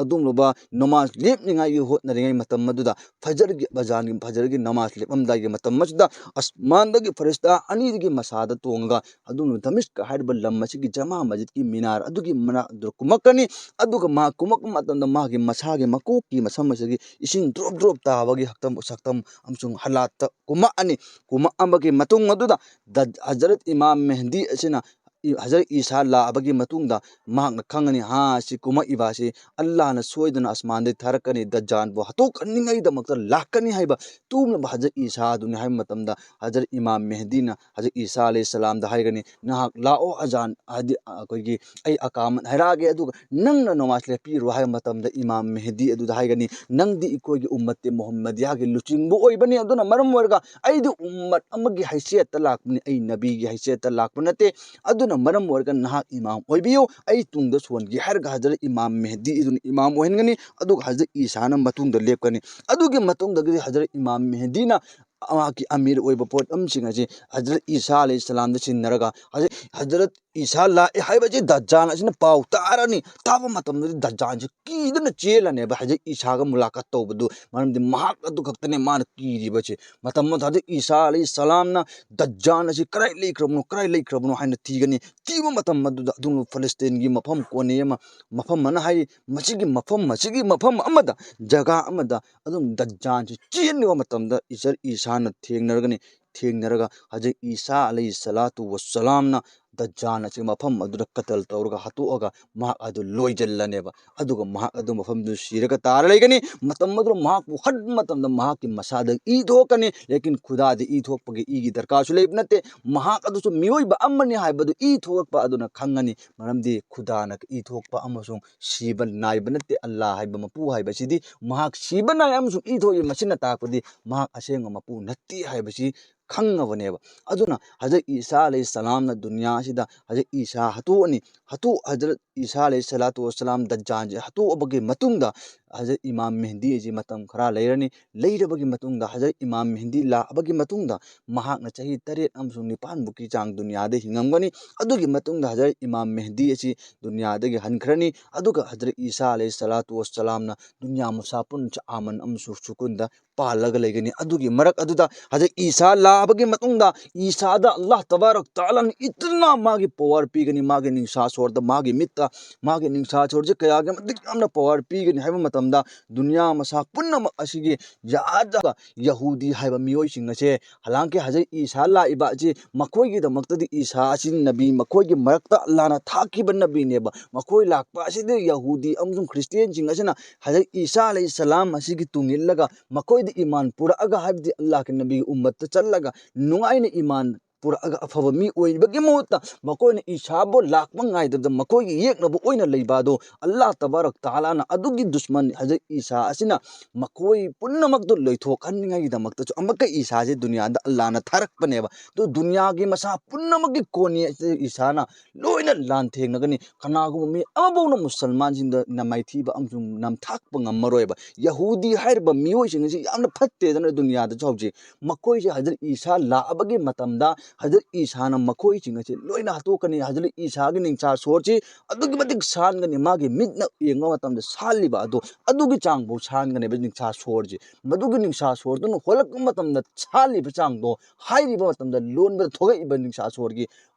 ꯑꯗꯨꯒꯨꯝꯂꯕ ꯅꯃꯥꯖ ꯂꯦꯞꯅꯤꯡꯉꯥꯏꯒꯤ ꯍꯣꯠꯅꯔꯤꯉꯩ ꯃꯇꯝ ꯑꯗꯨꯗ, ꯐꯖꯔꯒꯤ ꯑꯖꯥꯟꯒꯤ, ꯐꯖꯔꯒꯤ ꯅꯃꯥꯖ ꯂꯦꯞꯂꯝꯗꯥꯏꯒꯤ ꯃꯇꯝ ꯑꯁꯤꯗ ꯑꯁꯃꯥꯟꯗꯒꯤ ꯐꯔꯤꯁꯇꯥ ꯑꯅꯤꯗꯒꯤ ꯃꯁꯥꯗ ꯇꯣꯡꯉꯒ ꯑꯗꯨꯒꯨꯝꯂꯕ ꯗꯃꯤꯁꯀ ꯍꯥꯏꯔꯤꯕ ꯂꯝ ꯑꯁꯤꯒꯤ ꯖꯃꯥ ꯃꯁꯖꯤꯗꯀꯤ ꯃꯤꯅꯥꯔ ꯑꯗꯨꯒꯤ ꯃꯅꯥꯛ ꯑꯗꯨꯗ ꯀꯨꯝꯃꯛꯀꯅꯤ꯫ ꯑꯗꯨꯒ ꯃꯍꯥꯛ ꯀꯨꯝꯃꯛꯄ ꯃꯇꯝꯗ ꯃꯥꯒꯤ ꯃꯁꯥꯒꯤ ꯃꯀꯣꯛꯀꯤ ꯃꯁꯝ ꯑꯁꯤꯒꯤ ꯏꯁꯤꯡ ꯗ꯭ꯔꯣꯞ ꯗ꯭ꯔꯣꯞ ꯇꯥꯕꯒꯤ ꯍꯛꯇꯝ ꯁꯛꯇꯝ ꯑꯃꯁꯨꯡ ꯍꯥꯂꯥꯠꯇ ꯀꯨꯝꯃꯛꯑꯅꯤ꯫ ꯀꯨꯝꯃꯛꯑꯕꯒꯤ ꯃꯇꯨꯡ ꯑꯗꯨꯗ ꯗ-, ꯍꯖꯔꯠ ꯏꯃꯥꯝ ꯃꯦꯍꯗꯤ ꯑꯁꯤꯅ ꯏ-, ꯍꯖꯔꯠ ꯏꯁꯥ ꯂꯥꯛꯑꯕꯒꯤ ꯃꯇꯨꯡꯗ ꯃꯍꯥꯛꯅ ꯈꯪꯉꯅꯤ, ꯍꯥ, ꯁꯤ ꯀꯨꯝꯃꯛꯏꯕ ꯑꯁꯤ ꯑꯜꯂꯥꯍꯅ ꯁꯣꯏꯗꯅ ꯑꯁꯃꯥꯟꯗꯒꯤ ꯊꯥꯔꯛꯀꯅꯤ, ꯗꯖꯥꯟꯕꯨ ꯍꯥꯠꯇꯣꯛꯍꯟꯅꯤꯡꯉꯥꯏꯒꯤꯗꯃꯛꯇ ꯂꯥꯛꯀꯅꯤ ꯍꯥꯏꯕ ꯇꯨꯝꯂꯕ ꯍꯖꯔꯠ ꯏꯁꯥ ꯑꯗꯨꯅꯤ ꯍꯥꯏꯕ ꯃꯇꯝꯗ, ꯍꯖꯔꯠ ꯏꯃꯥꯝ ꯃꯦꯍꯗꯤꯅ ꯍꯖꯔꯠ ꯏꯁꯥ ꯑꯂꯩꯍꯤ ꯁꯂꯥꯝꯗ ꯍꯥꯏꯒꯅꯤ, "ꯅꯍꯥꯛ ꯂꯥꯛꯑꯣ ꯑꯖꯥꯟ, ꯍꯥꯏꯗꯤ ꯑꯩꯈꯣꯏꯒꯤ ꯑꯩ ꯑꯀꯥꯃꯠ ꯍꯥꯏꯔꯛꯑꯒꯦ, ꯑꯗꯨꯒ ꯅꯪꯅ ꯅꯃꯥꯖ ꯂꯦꯞꯄꯤꯔꯣ" ꯍꯥꯏꯕ ꯃꯇꯝꯗ ꯏꯃꯥꯝ ꯃꯦꯍꯗꯤ ꯑꯗꯨꯗ ꯍꯥꯏꯒꯅꯤ, "ꯅꯪꯗꯤ ꯑꯩꯈꯣꯏꯒꯤ ꯎꯝꯃꯠꯇꯦ ꯃꯨꯍꯝꯃꯗꯤꯌꯥꯒꯤ ꯂꯨꯆꯤꯡꯕ ꯑꯣꯏꯕꯅꯤ, ꯑꯗꯨꯅ ꯃꯔꯝ ꯑꯣꯏꯔꯒ ꯑꯩꯗꯤ ꯎꯝꯃꯠ ꯑꯃꯒꯤ ꯍꯩꯁꯤꯌꯠꯇ ꯂꯥꯛꯄꯅꯤ, ꯑꯩ ꯅꯕꯤꯒꯤ ꯍꯩꯁꯤꯌꯠꯇ ꯂꯥꯛꯄ ꯅꯠꯇꯦ, ꯑꯗꯨꯅ ꯃꯔꯝ ꯑꯣꯏꯔꯒ ꯅꯍꯥꯛ ꯏꯃꯥꯝ ꯑꯣꯏꯕꯤꯌꯨ, ꯑꯩ ꯇꯨꯡꯗ ꯁꯣꯟꯒꯦ" ꯍꯥꯏꯔꯒ ꯍꯖꯔꯠ ꯏꯃꯥꯝ ꯃꯦꯍꯗꯤ ꯑꯗꯨꯅ ꯏꯃꯥꯝ ꯑꯣꯏꯍꯟꯒꯅꯤ꯫ ꯑꯗꯨꯒ ꯍꯖꯔꯠ ꯏꯁꯥꯅ ꯃꯇꯨꯡꯗ ꯂꯦꯞꯀꯅꯤ꯫ ꯑꯗꯨꯒꯤ ꯃꯇꯨꯡꯗꯒꯤꯗꯤ ꯍꯖꯔꯠ ꯏꯃꯥꯝ ꯃꯦꯍꯗꯤꯅ ꯃꯍꯥꯛꯀꯤ ꯑꯃꯤꯔ ꯑꯣꯏꯕ ꯄꯣꯠ ꯑꯃꯁꯤꯡ ꯑꯁꯤ ꯍꯖꯔꯠ ꯏꯁꯥ ꯑꯂꯩꯍꯤ ꯁꯂꯥꯝꯗ ꯁꯤꯟꯅꯔꯒ, ꯍꯖꯔꯠ, ꯍꯖꯔꯠ ꯏꯁꯥ ꯂꯥꯛꯑꯦ ꯍꯥꯏꯕꯁꯤ ꯗꯖꯥꯟ ꯑꯁꯤꯅ ꯄꯥꯎ ꯇꯥꯔꯅꯤ꯫ ꯇꯥꯕ ꯃꯇꯝꯗꯗꯤ ꯗꯖꯥꯟꯁꯤ ꯀꯤꯗꯨꯅ ꯆꯦꯜꯂꯅꯦꯕ, ꯍꯖꯔꯠ ꯏꯁꯥꯒ ꯃꯨꯂꯥꯀꯥꯠ ꯇꯧꯕꯗꯨ, ꯃꯔꯝꯗꯤ ꯃꯍꯥꯛ ꯑꯗꯨ ꯈꯛꯇꯅꯦ ꯃꯥꯅ ꯀꯤꯔꯤꯕꯁꯦ꯫ ꯃꯇꯝ ꯑꯗꯨꯗ ꯍꯖꯔꯠ ꯏꯁꯥ ꯑꯂꯩꯍꯤ ꯁꯂꯥꯝꯅ ꯗꯖꯥꯟ ꯑꯁꯤ ꯀꯗꯥꯏ ꯂꯩꯈ꯭ꯔꯕꯅꯣ, ꯀꯗꯥꯏ ꯂꯩꯈ꯭ꯔꯕꯅꯣ ꯍꯥꯏꯅ ꯊꯤꯕ ꯃꯇꯝ ꯑꯗꯨꯗ, ꯑꯗꯨꯝ ꯐꯂꯁꯇꯤꯟꯒꯤ ꯃꯐꯝ ꯀꯣꯅꯦ ꯑꯃ, ꯃꯐꯝ ꯑꯃꯅ ꯍꯥꯏꯔꯤ, ꯃꯁꯤꯒꯤ ꯃꯐꯝ, ꯃꯁꯤꯒꯤ ꯃꯐꯝ ꯑꯃꯗ, ꯖꯒꯥ ꯑꯃꯗ ꯑꯗꯨꯝ ꯗꯖꯥꯟꯁꯤ ꯆꯦꯟꯕ ꯃꯇꯝꯗ ꯏꯖꯔ ꯏꯁꯥꯅ ꯊꯦꯡꯅꯔꯒꯅꯤ꯫ ꯊꯦꯡꯅꯔꯒ ꯍꯖꯔꯠ ꯏꯁꯥ ꯑꯂꯩꯍꯤ ꯁꯂꯥꯇꯨ ꯋꯁꯁꯂꯥꯝꯅ ꯗꯖꯥꯟ ꯑꯁꯤ ꯃꯐꯝ ꯑꯗꯨꯗ ꯀꯇꯜ ꯇꯧꯔꯒ ꯍꯥꯠꯇꯣꯛꯑꯒ ꯃꯍꯥꯛ ꯑꯗꯨ ꯂꯣꯏꯖꯤꯜꯂꯅꯦꯕ꯫ ꯑꯗꯨꯒ ꯃꯍꯥꯛ ꯑꯗꯨ ꯃꯐꯝꯗꯨ ꯁꯤꯔꯒ ꯇꯥꯔ ꯂꯩꯒꯅꯤ꯫ ꯃꯇꯝ ꯑꯗꯨꯗ ꯃꯍꯥꯛꯄꯨ ꯍꯟꯕ ꯃꯇꯝꯗ ꯃꯍꯥꯛꯀꯤ ꯃꯁꯥꯗ ꯏ ꯊꯣꯛꯀꯅꯤ꯫ ꯂꯦꯀꯤꯟ ꯈꯨꯗꯥꯗꯤ ꯏ ꯊꯣꯛꯄꯒꯤ ꯏꯒꯤ ꯗꯔꯀꯥꯔꯁꯨ ꯂꯩꯕ ꯅꯠꯇꯦ꯫ ꯃꯍꯥꯛ ꯑꯗꯨꯁꯨ ꯃꯤꯑꯣꯏꯕ ꯑꯃꯅꯤ ꯍꯥꯏꯕꯗꯨ ꯏ ꯊꯣꯛꯂꯛꯄ ꯑꯗꯨꯅ ꯈꯪꯒꯅꯤ꯫ ꯃꯔꯝꯗꯤ ꯈꯨꯗꯥꯅ ꯏ ꯊꯣꯛꯄ ꯑꯃꯁꯨꯡ ꯁꯤꯕ ꯅꯥꯏꯕ ꯅꯠꯇꯦ꯫ ꯑꯜꯂꯥ ꯍꯥꯏꯕ ꯃꯄꯨ ꯍꯥꯏꯕꯁꯤꯗꯤ ꯃꯍꯥꯛ ꯁꯤꯕ ꯅꯥꯏ ꯑꯃꯁꯨꯡ ꯏ ꯊꯣꯛꯏ, ꯃꯁꯤꯅ ꯇꯥꯛꯄꯗꯤ ꯃꯍꯥꯛ ꯑꯁꯦꯡꯕ ꯃꯄꯨ ꯅꯠꯇꯦ ꯍꯥꯏꯕꯁꯤ ꯈꯪꯉꯕꯅꯦꯕ꯫ ꯑꯗꯨꯅ ꯍꯖꯔꯠ ꯏꯁꯥ ꯑꯂꯩꯍꯤ ꯁꯂꯥꯝꯅ ꯗꯨꯅꯤꯌꯥ ꯑꯁꯤꯗ ꯍꯖꯔꯠ ꯏꯁꯥ ꯍꯥꯠꯇꯣꯛꯑꯅꯤ꯫ ꯍꯥꯠꯇꯣꯛ-, ꯍꯖꯔꯠ ꯏꯁꯥ ꯑꯂꯩꯍꯤ ꯁꯂꯥꯇꯨ ꯋꯥꯁꯂꯥꯝ ꯗꯖꯥꯟꯁꯦ ꯍꯥꯠꯇꯣꯛꯑꯕꯒꯤ ꯃꯇꯨꯡꯗ ꯍꯖꯔꯠ ꯏꯃꯥꯝ ꯃꯦꯍꯗꯤ ꯑꯁꯤ ꯃꯇꯝ ꯈꯔ ꯂꯩꯔꯅꯤ꯫ ꯂꯩꯔꯕꯒꯤ ꯃꯇꯨꯡꯗ ꯍꯖꯔꯠ ꯏꯃꯥꯝ ꯃꯦꯍꯗꯤ ꯂꯥꯛꯑꯕꯒꯤ ꯃꯇꯨꯡꯗ ꯃꯍꯥꯛꯅ ꯆꯍꯤ ꯇꯔꯦꯠ ꯑꯃꯁꯨꯡ ꯅꯤꯄꯥꯟ ꯐꯥꯎꯒꯤ ꯆꯥꯡ ꯗꯨꯅꯤꯌꯥꯗ ꯍꯤꯡꯉꯝꯒꯅꯤ꯫ ꯑꯗꯨꯒꯤ ꯃꯇꯨꯡꯗ ꯍꯖꯔꯠ ꯏꯃꯥꯝ ꯃꯦꯍꯗꯤ ꯑꯁꯤ ꯗꯨꯅꯤꯌꯥꯗꯒꯤ ꯍꯟꯈ꯭ꯔꯅꯤ꯫ ꯑꯗꯨꯒ ꯍꯖꯔꯠ ꯏꯁꯥ ꯑꯂꯩꯍꯤ ꯁꯂꯥꯇꯨ ꯋꯥꯁꯂꯥꯝꯅ ꯗꯨꯅꯤꯌꯥ ꯃꯁꯥ ꯄꯨꯟꯅ ꯑꯃꯟ ꯑꯃꯁꯨ ꯁꯨꯀꯨꯟꯗ ꯄꯥꯜꯂꯒ ꯂꯩꯒꯅꯤ꯫ ꯑꯗꯨꯒꯤ ꯃꯔꯛ ꯑꯗꯨꯗ ꯍꯖꯔꯠ ꯏꯁꯥ ꯂꯥꯛꯑꯕꯒꯤ ꯃꯇꯨꯡꯗ ꯏꯁꯥꯗ ꯑꯜꯂꯥꯍ ꯇꯕꯥꯔꯛ ꯇꯥꯂꯥꯅ ꯏꯇꯅ ꯃꯥꯒꯤ ꯄꯋꯥꯔ ꯄꯤꯒꯅꯤ, ꯃꯥꯒꯤ ꯅꯤꯡꯁꯥ ꯁꯣꯔꯗ, ꯃꯥꯒꯤ ꯃꯤꯠꯇ, ꯃꯥꯒꯤ ꯅꯤꯡꯁꯥ ꯁꯣꯔꯁꯦ ꯀꯌꯥꯒꯤ ꯃꯇꯤꯛ ꯌꯥꯝꯅ ꯄꯋꯥꯔ ꯄꯤꯒꯅꯤ ꯍꯥꯏꯕ ꯃꯇꯝꯗ ꯗꯨꯅꯤꯌꯥ ꯃꯁꯥ ꯄꯨꯝꯅꯃꯛ ꯑꯁꯤꯒꯤ ꯌꯥꯗ ꯌꯍꯨꯗꯤ ꯍꯥꯏꯕ ꯃꯤꯑꯣꯏꯁꯤꯡ ꯑꯁꯦ ꯍꯂꯥꯡꯀꯤ ꯍꯖꯔꯠ ꯏꯁꯥ ꯂꯥꯛꯏꯕ ꯑꯁꯤ ꯃꯈꯣꯏꯒꯤꯗꯃꯛꯇꯗꯤ ꯏꯁꯥ ꯑꯁꯤ ꯅꯕꯤ, ꯃꯈꯣꯏꯒꯤ ꯃꯔꯛꯇ ꯑꯜꯂꯥꯍꯅ ꯊꯥꯈꯤꯕ ꯅꯕꯤꯅꯦꯕ꯫ ꯃꯈꯣꯏ ꯂꯥꯛꯄ ꯑꯁꯤꯗꯤ ꯌꯍꯨꯗꯤ ꯑꯃꯁꯨꯡ ꯈ꯭ꯔꯤꯁꯇꯤꯌꯥꯟꯁꯤꯡ ꯑꯁꯤꯅ ꯍꯖꯔꯠ ꯏꯁꯥ ꯑꯂꯩꯍꯤ ꯁꯂꯥꯝ ꯑꯁꯤꯒꯤ ꯇꯨꯡ ꯏꯜꯂꯒ ꯃꯈꯣꯏꯗ ꯏꯃꯥꯟ ꯄꯨꯔꯛꯑꯒ, ꯍꯥꯏꯕꯗꯤ ꯑꯜꯂꯥꯍꯀꯤ ꯅꯕꯤꯒꯤ ꯎꯝꯃꯠꯇ ꯆꯠꯂꯒ ꯅꯨꯡꯉꯥꯏꯅ ꯏꯃꯥꯟ ꯄꯨꯔꯛꯑꯒ ꯑꯐꯕ ꯃꯤ ꯑꯣꯏꯕꯒꯤ ꯃꯍꯨꯠꯇ ꯃꯈꯣꯏꯅ ꯏꯁꯥꯕꯨ ꯂꯥꯛꯄ ꯉꯥꯏꯗꯕꯗ ꯃꯈꯣꯏꯒꯤ ꯌꯦꯛꯅꯕ ꯑꯣꯏꯅ ꯂꯩꯕ ꯑꯗꯣ ꯑꯜꯂꯥꯍ ꯇꯕꯥꯔꯛ ꯇꯥꯂꯥꯅ ꯑꯗꯨꯒꯤ ꯗꯨꯁꯃꯟ ꯍꯖꯔꯠ ꯏꯁꯥ ꯑꯁꯤꯅ ꯃꯈꯣꯏ ꯄꯨꯝꯅꯃꯛꯇꯨ ꯂꯣꯏꯊꯣꯛꯍꯟꯅꯤꯡꯉꯥꯏꯒꯤꯗꯃꯛꯇꯁꯨ ꯑꯃꯨꯛꯀ ꯏꯁꯥꯁꯦ ꯗꯨꯅꯤꯌꯥꯗ ꯑꯜꯂꯥꯍꯅ ꯊꯥꯔꯛꯄꯅꯦꯕ꯫ ꯑꯗꯨ ꯗꯨꯅꯤꯌꯥꯒꯤ ꯃꯁꯥ ꯄꯨꯝꯅꯃꯛꯀꯤ ꯀꯣꯟꯅꯤ ꯑꯁꯤ ꯏꯁꯥꯅ ꯂꯣꯏꯅ ꯂꯥꯟꯊꯦꯡꯅꯒꯅꯤ꯫ ꯀꯅꯥꯒꯨꯝꯕ ꯃꯤ ꯑꯃꯐꯥꯎꯅ ꯃꯨꯁꯜꯃꯥꯟꯁꯤꯡꯗ ꯅꯃꯥꯏꯊꯤꯕ ꯑꯃꯁꯨꯡ ꯅꯝꯊꯥꯛꯄ ꯉꯝꯃꯔꯣꯏꯕ꯫ ꯌꯍꯨꯗꯤ ꯍꯥꯏꯔꯤꯕ ꯃꯤꯑꯣꯏꯁꯤꯡ ꯑꯁꯤ ꯌꯥꯝꯅ ꯐꯠꯇꯦꯗꯅ ꯗꯨꯅꯤꯌꯥꯗꯁꯨ ꯍꯧꯖꯤꯛ꯫ ꯃꯈꯣꯏꯁꯦ ꯍꯖꯔꯠ ꯏꯁꯥ ꯂꯥꯛꯑꯕꯒꯤ ꯃꯇꯝꯗ ꯍꯖꯔꯠ ꯏꯁꯥꯅ ꯃꯈꯣꯏꯁꯤꯡ ꯑꯁꯤ ꯂꯣꯏꯅ ꯍꯥꯠꯇꯣꯛꯀꯅꯤ꯫ ꯍꯖꯔꯠ ꯏꯁꯥꯒꯤ ꯅꯤꯡꯁꯥ ꯁꯣꯔꯁꯤ ꯑꯗꯨꯛꯀꯤ ꯃꯇꯤꯛ ꯁꯥꯟꯒꯅꯤ, ꯃꯥꯒꯤ ꯃꯤꯠꯅ ꯌꯦꯡꯕ ꯃꯇꯝꯗ ꯁꯥꯜꯂꯤꯕ ꯑꯗꯣ ꯑꯗꯨꯒꯤ ꯆꯥꯡꯐꯥꯎ ꯁꯥꯟꯒꯅꯦꯕ ꯅꯤꯡꯁꯥ ꯁꯣꯔꯁꯤ꯫ ꯃꯗꯨꯒꯤ ꯅꯤꯡꯁꯥ ꯁꯣꯔꯗꯨꯅ ꯍꯣꯜꯂꯛꯄ ꯃꯇꯝꯗ ꯁꯥꯜꯂꯤꯕ ꯆꯥꯡꯗꯣ ꯍꯥꯏꯔꯤꯕ ꯃꯇꯝꯗ ꯂꯣꯟꯕꯗ ꯊꯣꯛꯂꯛꯏꯕ ꯅꯤꯡꯁꯥ ꯁꯣꯔꯒꯤ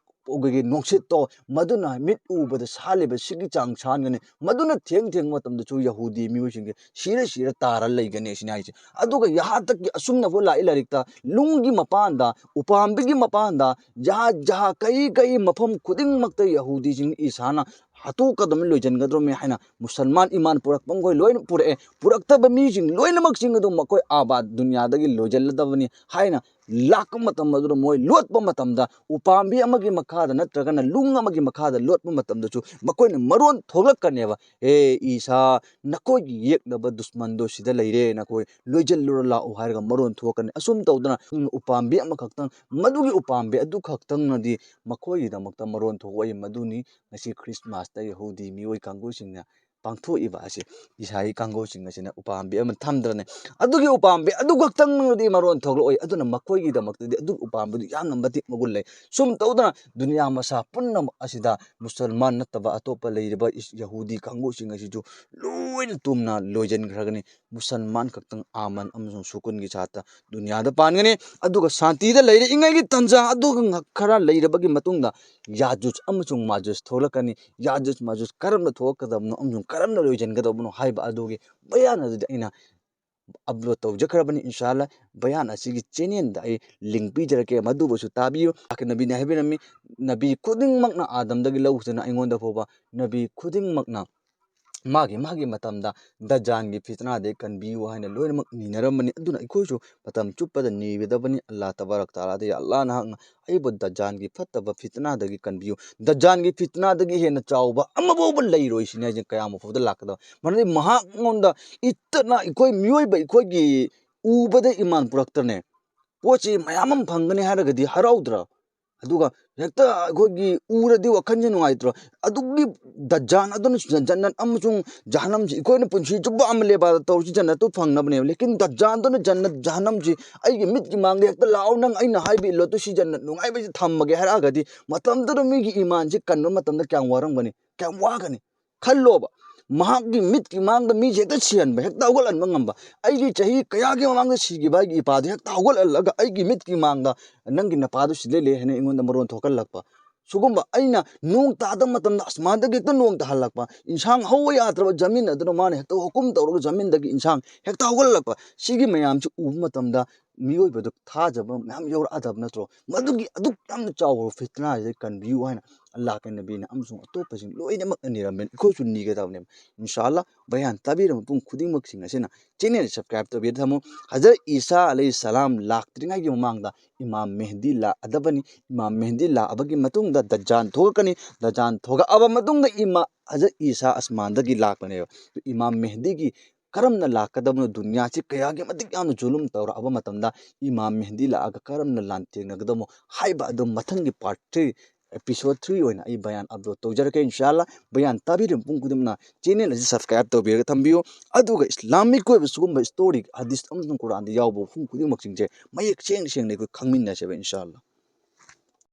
ꯑꯩꯈꯣꯏꯒꯤ ꯅꯨꯡꯁꯤꯠꯇꯣ, ꯃꯗꯨꯅ ꯃꯤꯠ ꯎꯕꯗ ꯁꯥꯜꯂꯤꯕ ꯁꯤꯒꯤ ꯆꯥꯡ ꯁꯥꯟꯒꯅꯤ꯫ ꯃꯗꯨꯅ ꯊꯦꯡ ꯊꯦꯡꯕ ꯃꯇꯝꯗꯁꯨ ꯌꯍꯨꯗꯤ ꯃꯤꯑꯣꯏꯁꯤꯡꯁꯦ ꯁꯤꯔ ꯁꯤꯔ ꯇꯥꯔ ꯂꯩꯒꯅꯤ ꯁꯤꯅꯤ ꯍꯥꯏꯁꯦ꯫ ꯑꯗꯨꯒ ꯌꯍꯥ ꯇꯛꯀꯤ ꯑꯁꯨꯝꯅꯕꯨ ꯂꯥꯛꯏ ꯂꯥꯏꯔꯤꯛꯇ, ꯅꯨꯡꯒꯤ ꯃꯄꯥꯟꯗ, ꯎꯄꯥꯝꯕꯤꯒꯤ ꯃꯄꯥꯟꯗ, ꯖꯍꯥ ꯖꯍꯥ ꯀꯩ ꯀꯩ ꯃꯐꯝ ꯈꯨꯗꯤꯡꯃꯛꯇ ꯌꯍꯨꯗꯤꯁꯤꯡ ꯏꯁꯥꯅ ꯍꯥꯠꯇꯣꯛꯀꯗꯕꯅꯤ, ꯂꯣꯏꯁꯤꯟꯒꯗꯕꯅꯤ ꯍꯥꯏꯅ ꯃꯨꯁꯜꯃꯥꯟ ꯏꯃꯥꯟ ꯄꯨꯔꯛꯄ ꯃꯈꯣꯏ ꯂꯣꯏꯅ ꯄꯨꯔꯛꯑꯦ꯫ ꯄꯨꯔꯛꯇꯕ ꯃꯤꯁꯤꯡ ꯂꯣꯏꯅꯃꯛꯁꯤꯡ ꯑꯗꯨ ꯃꯈꯣꯏ ꯑꯥꯕꯥꯗ ꯗꯨꯅꯤꯌꯥꯗꯒꯤ ꯂꯣꯏꯁꯤꯜꯂꯗꯕꯅꯤ ꯍꯥꯏꯅ ꯂꯥꯛꯄ ꯃꯇꯝ ꯑꯗꯨꯗ ꯃꯣꯏ ꯂꯣꯠꯄ ꯃꯇꯝꯗ, ꯎꯄꯥꯝꯕꯤ ꯑꯃꯒꯤ ꯃꯈꯥꯗ ꯅꯠꯇ꯭ꯔꯒꯅ ꯅꯨꯡ ꯑꯃꯒꯤ ꯃꯈꯥꯗ ꯂꯣꯠꯄ ꯃꯇꯝꯗꯁꯨ ꯃꯈꯣꯏꯅ ꯃꯔꯣꯟ ꯊꯣꯛꯂꯛꯀꯅꯦꯕ, "ꯍꯦ ꯏꯁꯥ, ꯅꯈꯣꯏꯒꯤ ꯌꯦꯛꯅꯕ ꯗꯨꯁꯃꯟꯗꯣ ꯁꯤꯗ ꯂꯩꯔꯦ, ꯅꯈꯣꯏ ꯂꯣꯏꯁꯤꯜꯂꯨꯔ ꯂꯥꯛꯎ" ꯍꯥꯏꯔꯒ ꯃꯔꯣꯟ ꯊꯣꯛꯀꯅꯤ꯫ ꯑꯁꯨꯝ ꯇꯧꯗꯅ ꯎꯄꯥꯝꯕꯤ ꯑꯃꯈꯛꯇꯪ, ꯃꯗꯨꯒꯤ ꯎꯄꯥꯝꯕꯤ ꯑꯗꯨ ꯈꯛꯇꯪꯅꯗꯤ ꯃꯈꯣꯏꯒꯤꯗꯃꯛꯇ ꯃꯔꯣꯟ ꯊꯣꯛꯂꯛꯏ꯫ ꯃꯗꯨꯅꯤ ꯉꯁꯤ ꯈ꯭ꯔꯤꯁꯃꯥꯁꯇ ꯌꯍꯨꯗꯤ ꯃꯤꯑꯣꯏ ꯀꯥꯡꯕꯨꯁꯤꯡꯅ ꯄꯥꯡꯊꯣꯛꯏꯕ ꯑꯁꯤ꯫ ꯏꯁꯥꯒꯤ ꯀꯥꯡꯕꯨꯁꯤꯡ ꯑꯁꯤꯅ ꯎꯄꯥꯝꯕꯤ ꯑꯃ ꯊꯝꯗ꯭ꯔꯅꯦ, ꯑꯗꯨꯒꯤ ꯎꯄꯥꯝꯕꯤ ꯑꯗꯨ ꯈꯛꯇꯪꯅꯗꯤ ꯃꯔꯣꯟ ꯊꯣꯛꯂꯛꯑꯣꯏ꯫ ꯑꯗꯨꯅ ꯃꯈꯣꯏꯒꯤꯗꯃꯛꯇꯗꯤ ꯑꯗꯨ ꯎꯄꯥꯝꯕꯤꯗꯨ ꯌꯥꯝꯅ ꯃꯇꯤꯛ ꯃꯒꯨꯟ ꯂꯩ꯫ ꯁꯨꯝ ꯇꯧꯗꯅ ꯗꯨꯅꯤꯌꯥ ꯃꯁꯥ ꯄꯨꯝꯅꯃꯛ ꯑꯁꯤꯗ ꯃꯨꯁꯜꯃꯥꯟ ꯅꯠꯇꯕ ꯑꯇꯣꯞꯄ ꯂꯩꯔꯤꯕ ꯏꯁ-, ꯌꯍꯨꯗꯤ ꯀꯥꯡꯕꯨꯁꯤꯡ ꯑꯁꯤꯁꯨ ꯂꯣꯏꯅ ꯇꯨꯝꯅ ꯂꯣꯏꯁꯤꯟꯈ꯭ꯔꯒꯅꯤ꯫ ꯃꯨꯁꯜꯃꯥꯟ ꯈꯛꯇꯪ ꯑꯥꯃꯟ ꯑꯃꯁꯨꯡ ꯁꯨꯀꯨꯟꯒꯤ ꯁꯥꯠꯇ ꯗꯨꯅꯤꯌꯥꯗ ꯄꯥꯟꯒꯅꯤ꯫ ꯑꯗꯨꯒ ꯁꯥꯟꯇꯤꯗ ꯂꯩꯔꯤꯉꯩꯒꯤ ꯇꯟꯖꯥ ꯑꯗꯨꯒ ꯉ-, ꯈꯔ ꯂꯩꯔꯕꯒꯤ ꯃꯇꯨꯡꯗ ꯌꯥꯖꯨꯖ ꯑꯃꯁꯨꯡ ꯃꯥꯖꯨꯖ ꯊꯣꯛꯂꯛꯀꯅꯤ꯫ ꯌꯥꯖꯨꯖ ꯃꯥꯖꯨꯖ ꯀꯔꯝꯅ ꯊꯣꯛꯂꯛꯀꯗꯕꯅꯣ ꯑꯃꯁꯨꯡ ꯀꯔꯝꯅ ꯂꯣꯏꯁꯤꯟꯒꯗꯕꯅꯣ ꯍꯥꯏꯕ ꯑꯗꯨꯒꯤ ꯕꯌꯥꯟ ꯑꯗꯨꯗꯤ ꯑꯩꯅ ꯑꯞꯂꯣꯗ ꯇꯧꯖꯈ꯭ꯔꯕꯅꯤ꯫ ꯏꯟꯁꯥ ꯑꯜꯂꯥ, ꯕꯌꯥꯟ ꯑꯁꯤꯒꯤ ꯆꯦꯅꯦꯜꯗ ꯑꯩ ꯂꯤꯡ ꯄꯤꯖꯔꯛꯀꯦ, ꯃꯗꯨꯕꯨꯁꯨ ꯇꯥꯕꯤꯌꯨ꯫ ꯅꯕꯤꯅ ꯍꯥꯏꯕꯤꯔꯝꯃꯤ, ꯅꯕꯤ ꯈꯨꯗꯤꯡꯃꯛꯅ, ꯑꯥꯗꯝꯗꯒꯤ ꯂꯧꯗꯨꯅ ꯑꯩꯉꯣꯟꯗ ꯐꯥꯎꯕ ꯅꯕꯤ ꯈꯨꯗꯤꯡꯃꯛꯅ ꯃꯥꯒꯤ ꯃꯥꯒꯤ ꯃꯇꯝꯗ ꯗꯖꯥꯟꯒꯤ ꯐꯤꯇꯅꯥꯗꯒꯤ ꯀꯟꯕꯤꯌꯨ ꯍꯥꯏꯅ ꯂꯣꯏꯅꯃꯛ ꯅꯤꯅꯔꯝꯕꯅꯤ꯫ ꯑꯗꯨꯅ ꯑꯩꯈꯣꯏꯁꯨ ꯃꯇꯝ ꯆꯨꯞꯄꯗ ꯅꯤꯒꯗꯕꯅꯤ꯫ ꯑꯜꯂꯥꯍ ꯇꯕꯥꯔꯛ ꯇꯥꯂꯥꯗ, "ꯌꯥ ꯑꯜꯂꯥꯍ, ꯅꯍꯥꯛꯅ ꯑꯩꯕꯨ ꯗꯖꯥꯟꯒꯤ ꯐꯠꯇꯕ ꯐꯤꯇꯅꯥꯗꯒꯤ ꯀꯟꯕꯤꯌꯨ꯫ ꯗꯖꯥꯟꯒꯤ ꯐꯤꯇꯅꯥꯗꯒꯤ ꯍꯦꯟꯅ ꯆꯥꯎꯕ ꯑꯃꯐꯥꯎꯕ ꯂꯩꯔꯣꯏ" ꯁꯤꯅꯤ ꯍꯥꯏꯁꯦ ꯀꯌꯥꯃꯠ ꯐꯥꯎꯗ ꯂꯥꯛꯀꯗꯕ꯫ ꯃꯔꯝꯗꯤ ꯃꯍꯥꯛꯉꯣꯟꯗ ꯏꯠꯇꯅ ꯑꯩꯈꯣꯏ ꯃꯤꯑꯣꯏꯕ ꯑꯩꯈꯣꯏꯒꯤ ꯎꯕꯗ ꯏꯃꯥꯟ ꯄꯨꯔꯛꯇ꯭ꯔꯅꯦ꯫ ꯄꯣꯠꯁꯤ ꯃꯌꯥꯝ ꯑꯃ ꯐꯪꯒꯅꯤ ꯍꯥꯏꯔꯒꯗꯤ ꯍꯔꯥꯎꯗ꯭ꯔꯥ? ꯑꯗꯨꯒ ꯍꯦꯛꯇ ꯑꯩꯈꯣꯏꯒꯤ ꯎꯔꯗꯤ ꯋꯥꯈꯜꯁꯦ ꯅꯨꯡꯉꯥꯏꯇ꯭ꯔꯣ? ꯑꯗꯨꯒꯤ ꯗꯖꯥꯟ ꯑꯗꯨꯅ ꯖ-, ꯖꯟꯅꯠ ꯑꯃꯁꯨꯡ ꯖꯍꯟꯅꯝꯁꯤ ꯑꯩꯈꯣꯏꯅ ꯄꯨꯟꯁꯤ ꯆꯨꯞꯄ ꯑꯃ ꯂꯦꯕꯥꯗ ꯇꯧꯔꯁꯨ ꯖꯟꯅꯠꯇꯨ ꯐꯪꯅꯕꯅꯦꯕ꯫ ꯂꯦꯀꯤꯟ ꯗꯖꯥꯟꯗꯨꯅ ꯖꯟꯅꯠ ꯖꯍꯟꯅꯝꯁꯤ ꯑꯩꯒꯤ ꯃꯤꯠꯀꯤ ꯃꯥꯡꯗ ꯍꯦꯛꯇ ꯂꯥꯛꯑꯣ, ꯅꯪ ꯑꯩꯅ ꯍꯥꯏꯕ ꯏꯜꯂꯣ, ꯇꯨ ꯁꯤ ꯖꯟꯅꯠ ꯅꯨꯡꯉꯥꯏꯕꯁꯤ ꯊꯝꯃꯒꯦ ꯍꯥꯏꯔꯛꯑꯒꯗꯤ ꯃꯇꯝꯗꯨꯗ ꯃꯤꯒꯤ ꯏꯃꯥꯟꯁꯤ ꯀꯟꯕ ꯃꯇꯝꯗ ꯀꯌꯥꯝ ꯋꯥꯔꯝꯒꯅꯤ, ꯀꯌꯥꯝ ꯋꯥꯒꯅꯤ? ꯈꯜꯂꯣꯕ, ꯃꯍꯥꯛꯀꯤ ꯃꯤꯠꯀꯤ ꯃꯥꯡꯗ ꯃꯤꯁꯦ ꯍꯦꯛꯇ ꯁꯤꯍꯟꯕ, ꯍꯦꯛꯇ ꯍꯧꯒꯠꯍꯟꯕ ꯉꯝꯕ꯫ ꯑꯩꯒꯤ ꯆꯍꯤ ꯀꯌꯥꯒꯤ ꯃꯃꯥꯡꯗ ꯁꯤꯈꯤꯕ ꯑꯩꯒꯤ ꯏꯄꯥꯗꯨ ꯍꯦꯛꯇ ꯍꯧꯒꯠꯍꯜꯂꯒ ꯑꯩꯒꯤ ꯃꯤꯠꯀꯤ ꯃꯥꯡꯗ ꯅꯪꯒꯤ ꯅꯄꯥꯗꯨ ꯁꯤꯗ ꯂꯩ ꯍꯥꯏꯅ ꯑꯩꯉꯣꯟꯗ ꯃꯔꯣꯟ ꯊꯣꯛꯍꯜꯂꯛꯄ꯫ ꯁꯤꯒꯨꯝꯕ ꯑꯩꯅ ꯅꯣꯡ ꯇꯥꯗꯕ ꯃꯇꯝꯗ ꯑꯁꯃꯥꯟꯗꯒꯤ ꯍꯦꯛꯇ ꯅꯣꯡ ꯇꯥꯍꯜꯂꯛꯄ, ꯏꯟꯁꯥꯡ ꯍꯧꯕ ꯌꯥꯗ꯭ꯔꯕ ꯖꯃꯤꯟ ꯑꯗꯨꯅ ꯃꯥꯅ ꯍꯦꯛꯇ ꯍꯨꯀꯨꯝ ꯇꯧꯔꯒ ꯖꯃꯤꯟꯗꯒꯤ ꯏꯟꯁꯥꯡ ꯍꯦꯛꯇ ꯍꯧꯒꯠꯂꯛꯄ꯫ ꯁꯤꯒꯤ ꯃꯌꯥꯝꯁꯤ ꯎꯕ ꯃꯇꯝꯗ ꯃꯤꯑꯣꯏꯕꯗꯨ ꯊꯥꯖꯕ ꯃꯌꯥꯝ ꯌꯧꯔꯛꯑꯗꯕ ꯅꯠꯇ꯭ꯔꯣ? ꯃꯗꯨꯒꯤ ꯑꯗꯨꯛ ꯌꯥꯝꯅ ꯆꯥꯎꯕ ꯐꯤꯇꯅꯥꯁꯤꯗꯩ ꯀꯟꯕꯤꯌꯨ ꯍꯥꯏꯅ ꯑꯜꯂꯥꯍ ꯀꯤ ꯅꯕꯤꯅ ꯑꯃꯁꯨꯡ ꯑꯇꯣꯞꯄꯁꯤꯡ ꯂꯣꯏꯅꯃꯛꯅ ꯅꯤꯔꯝꯃꯦ꯫ ꯑꯩꯈꯣꯏꯁꯨ ꯅꯤꯒꯗꯕꯅꯦꯕ꯫ ꯏꯟꯁꯥ ꯑꯜꯂꯥꯍ, ꯕꯌꯥꯟ ꯇꯥꯕꯤꯔꯕ ꯃꯄꯨꯡ ꯈꯨꯗꯤꯡꯃꯛꯁꯤꯡ ꯑꯁꯤꯅ channel subscribe ꯇꯧꯕꯤꯔ ꯊꯝꯃꯨ꯫ ꯍꯖꯔꯠ ꯏꯁꯥ ꯑꯂꯩꯍꯤ ꯁꯂꯥꯝ ꯂꯥꯛꯇ꯭ꯔꯤꯉꯩꯒꯤ ꯃꯃꯥꯡꯗ ꯏꯃꯥꯝ ꯃꯦꯍꯗꯤ ꯂꯥꯛꯑꯗꯕꯅꯤ꯫ ꯏꯃꯥꯝ ꯃꯦꯍꯗꯤ ꯂꯥꯛꯑꯕꯒꯤ ꯃꯇꯨꯡꯗ ꯗꯖꯥꯟ ꯊꯣꯛꯂꯛꯀꯅꯤ꯫ ꯗꯖꯥꯟ ꯊꯣꯛꯂꯛꯑꯕ ꯃꯇꯨꯡꯗ ꯏꯃꯥ ꯍꯖꯔꯠ ꯏꯁꯥ ꯑꯁꯃꯥꯟꯗꯒꯤ ꯂꯥꯛꯄꯅꯦꯕ꯫ ꯏꯃꯥꯝ ꯃꯦꯍꯗꯤꯒꯤ ꯀꯔꯝꯅ ꯂꯥꯛꯀꯗꯕꯅꯣ, ꯗꯨꯅꯤꯌꯥꯁꯤ ꯀꯌꯥꯒꯤ ꯃꯇꯤꯛ ꯌꯥꯝꯅ ꯖꯨꯂꯨꯝ ꯇꯧꯔꯛꯑꯕ ꯃꯇꯝꯗ ꯏꯃꯥꯝ ꯃꯦꯍꯗꯤ ꯂꯥꯛꯑꯒ ꯀꯔꯝꯅ ꯂꯥꯟꯊꯦꯡꯅꯒꯗꯕꯅꯣ ꯍꯥꯏꯕ ꯑꯗꯨ ꯃꯊꯪꯒꯤ part three, episode three ꯑꯣꯏꯅ ꯑꯩ ꯕꯌꯥꯟ upload ꯇꯧꯖꯔꯛꯀꯦ꯫ ꯏꯟꯁꯥ ꯑꯜꯂꯥꯍ, ꯕꯌꯥꯟ ꯇꯥꯕꯤꯔꯤꯕ ꯃꯄꯨꯡ ꯈꯨꯗꯤꯡꯃꯛꯅ channel ꯑꯁꯤ subscribe ꯇꯧꯕꯤꯔꯒ ꯊꯝꯕꯤꯌꯨ꯫ ꯑꯗꯨꯒ ꯏꯁꯂꯥꯃꯤꯛ ꯑꯣꯏꯕ ꯁꯤꯒꯨꯝꯕ story, ꯍꯗꯤꯁ ꯑꯃꯁꯨꯡ ꯀꯨꯔꯥꯟꯗ ꯌꯥꯎꯕ ꯋꯥꯐꯝ ꯈꯨꯗꯤꯡꯃꯛꯁꯤꯡꯁꯦ ꯃꯌꯦꯛ ꯁꯦꯡ ꯁꯦꯡꯅ ꯑꯩꯈꯣꯏ ꯈꯪꯃꯤꯟꯅꯁꯦꯕ, ꯏꯟꯁꯥ ꯑꯜꯂꯥꯍ꯫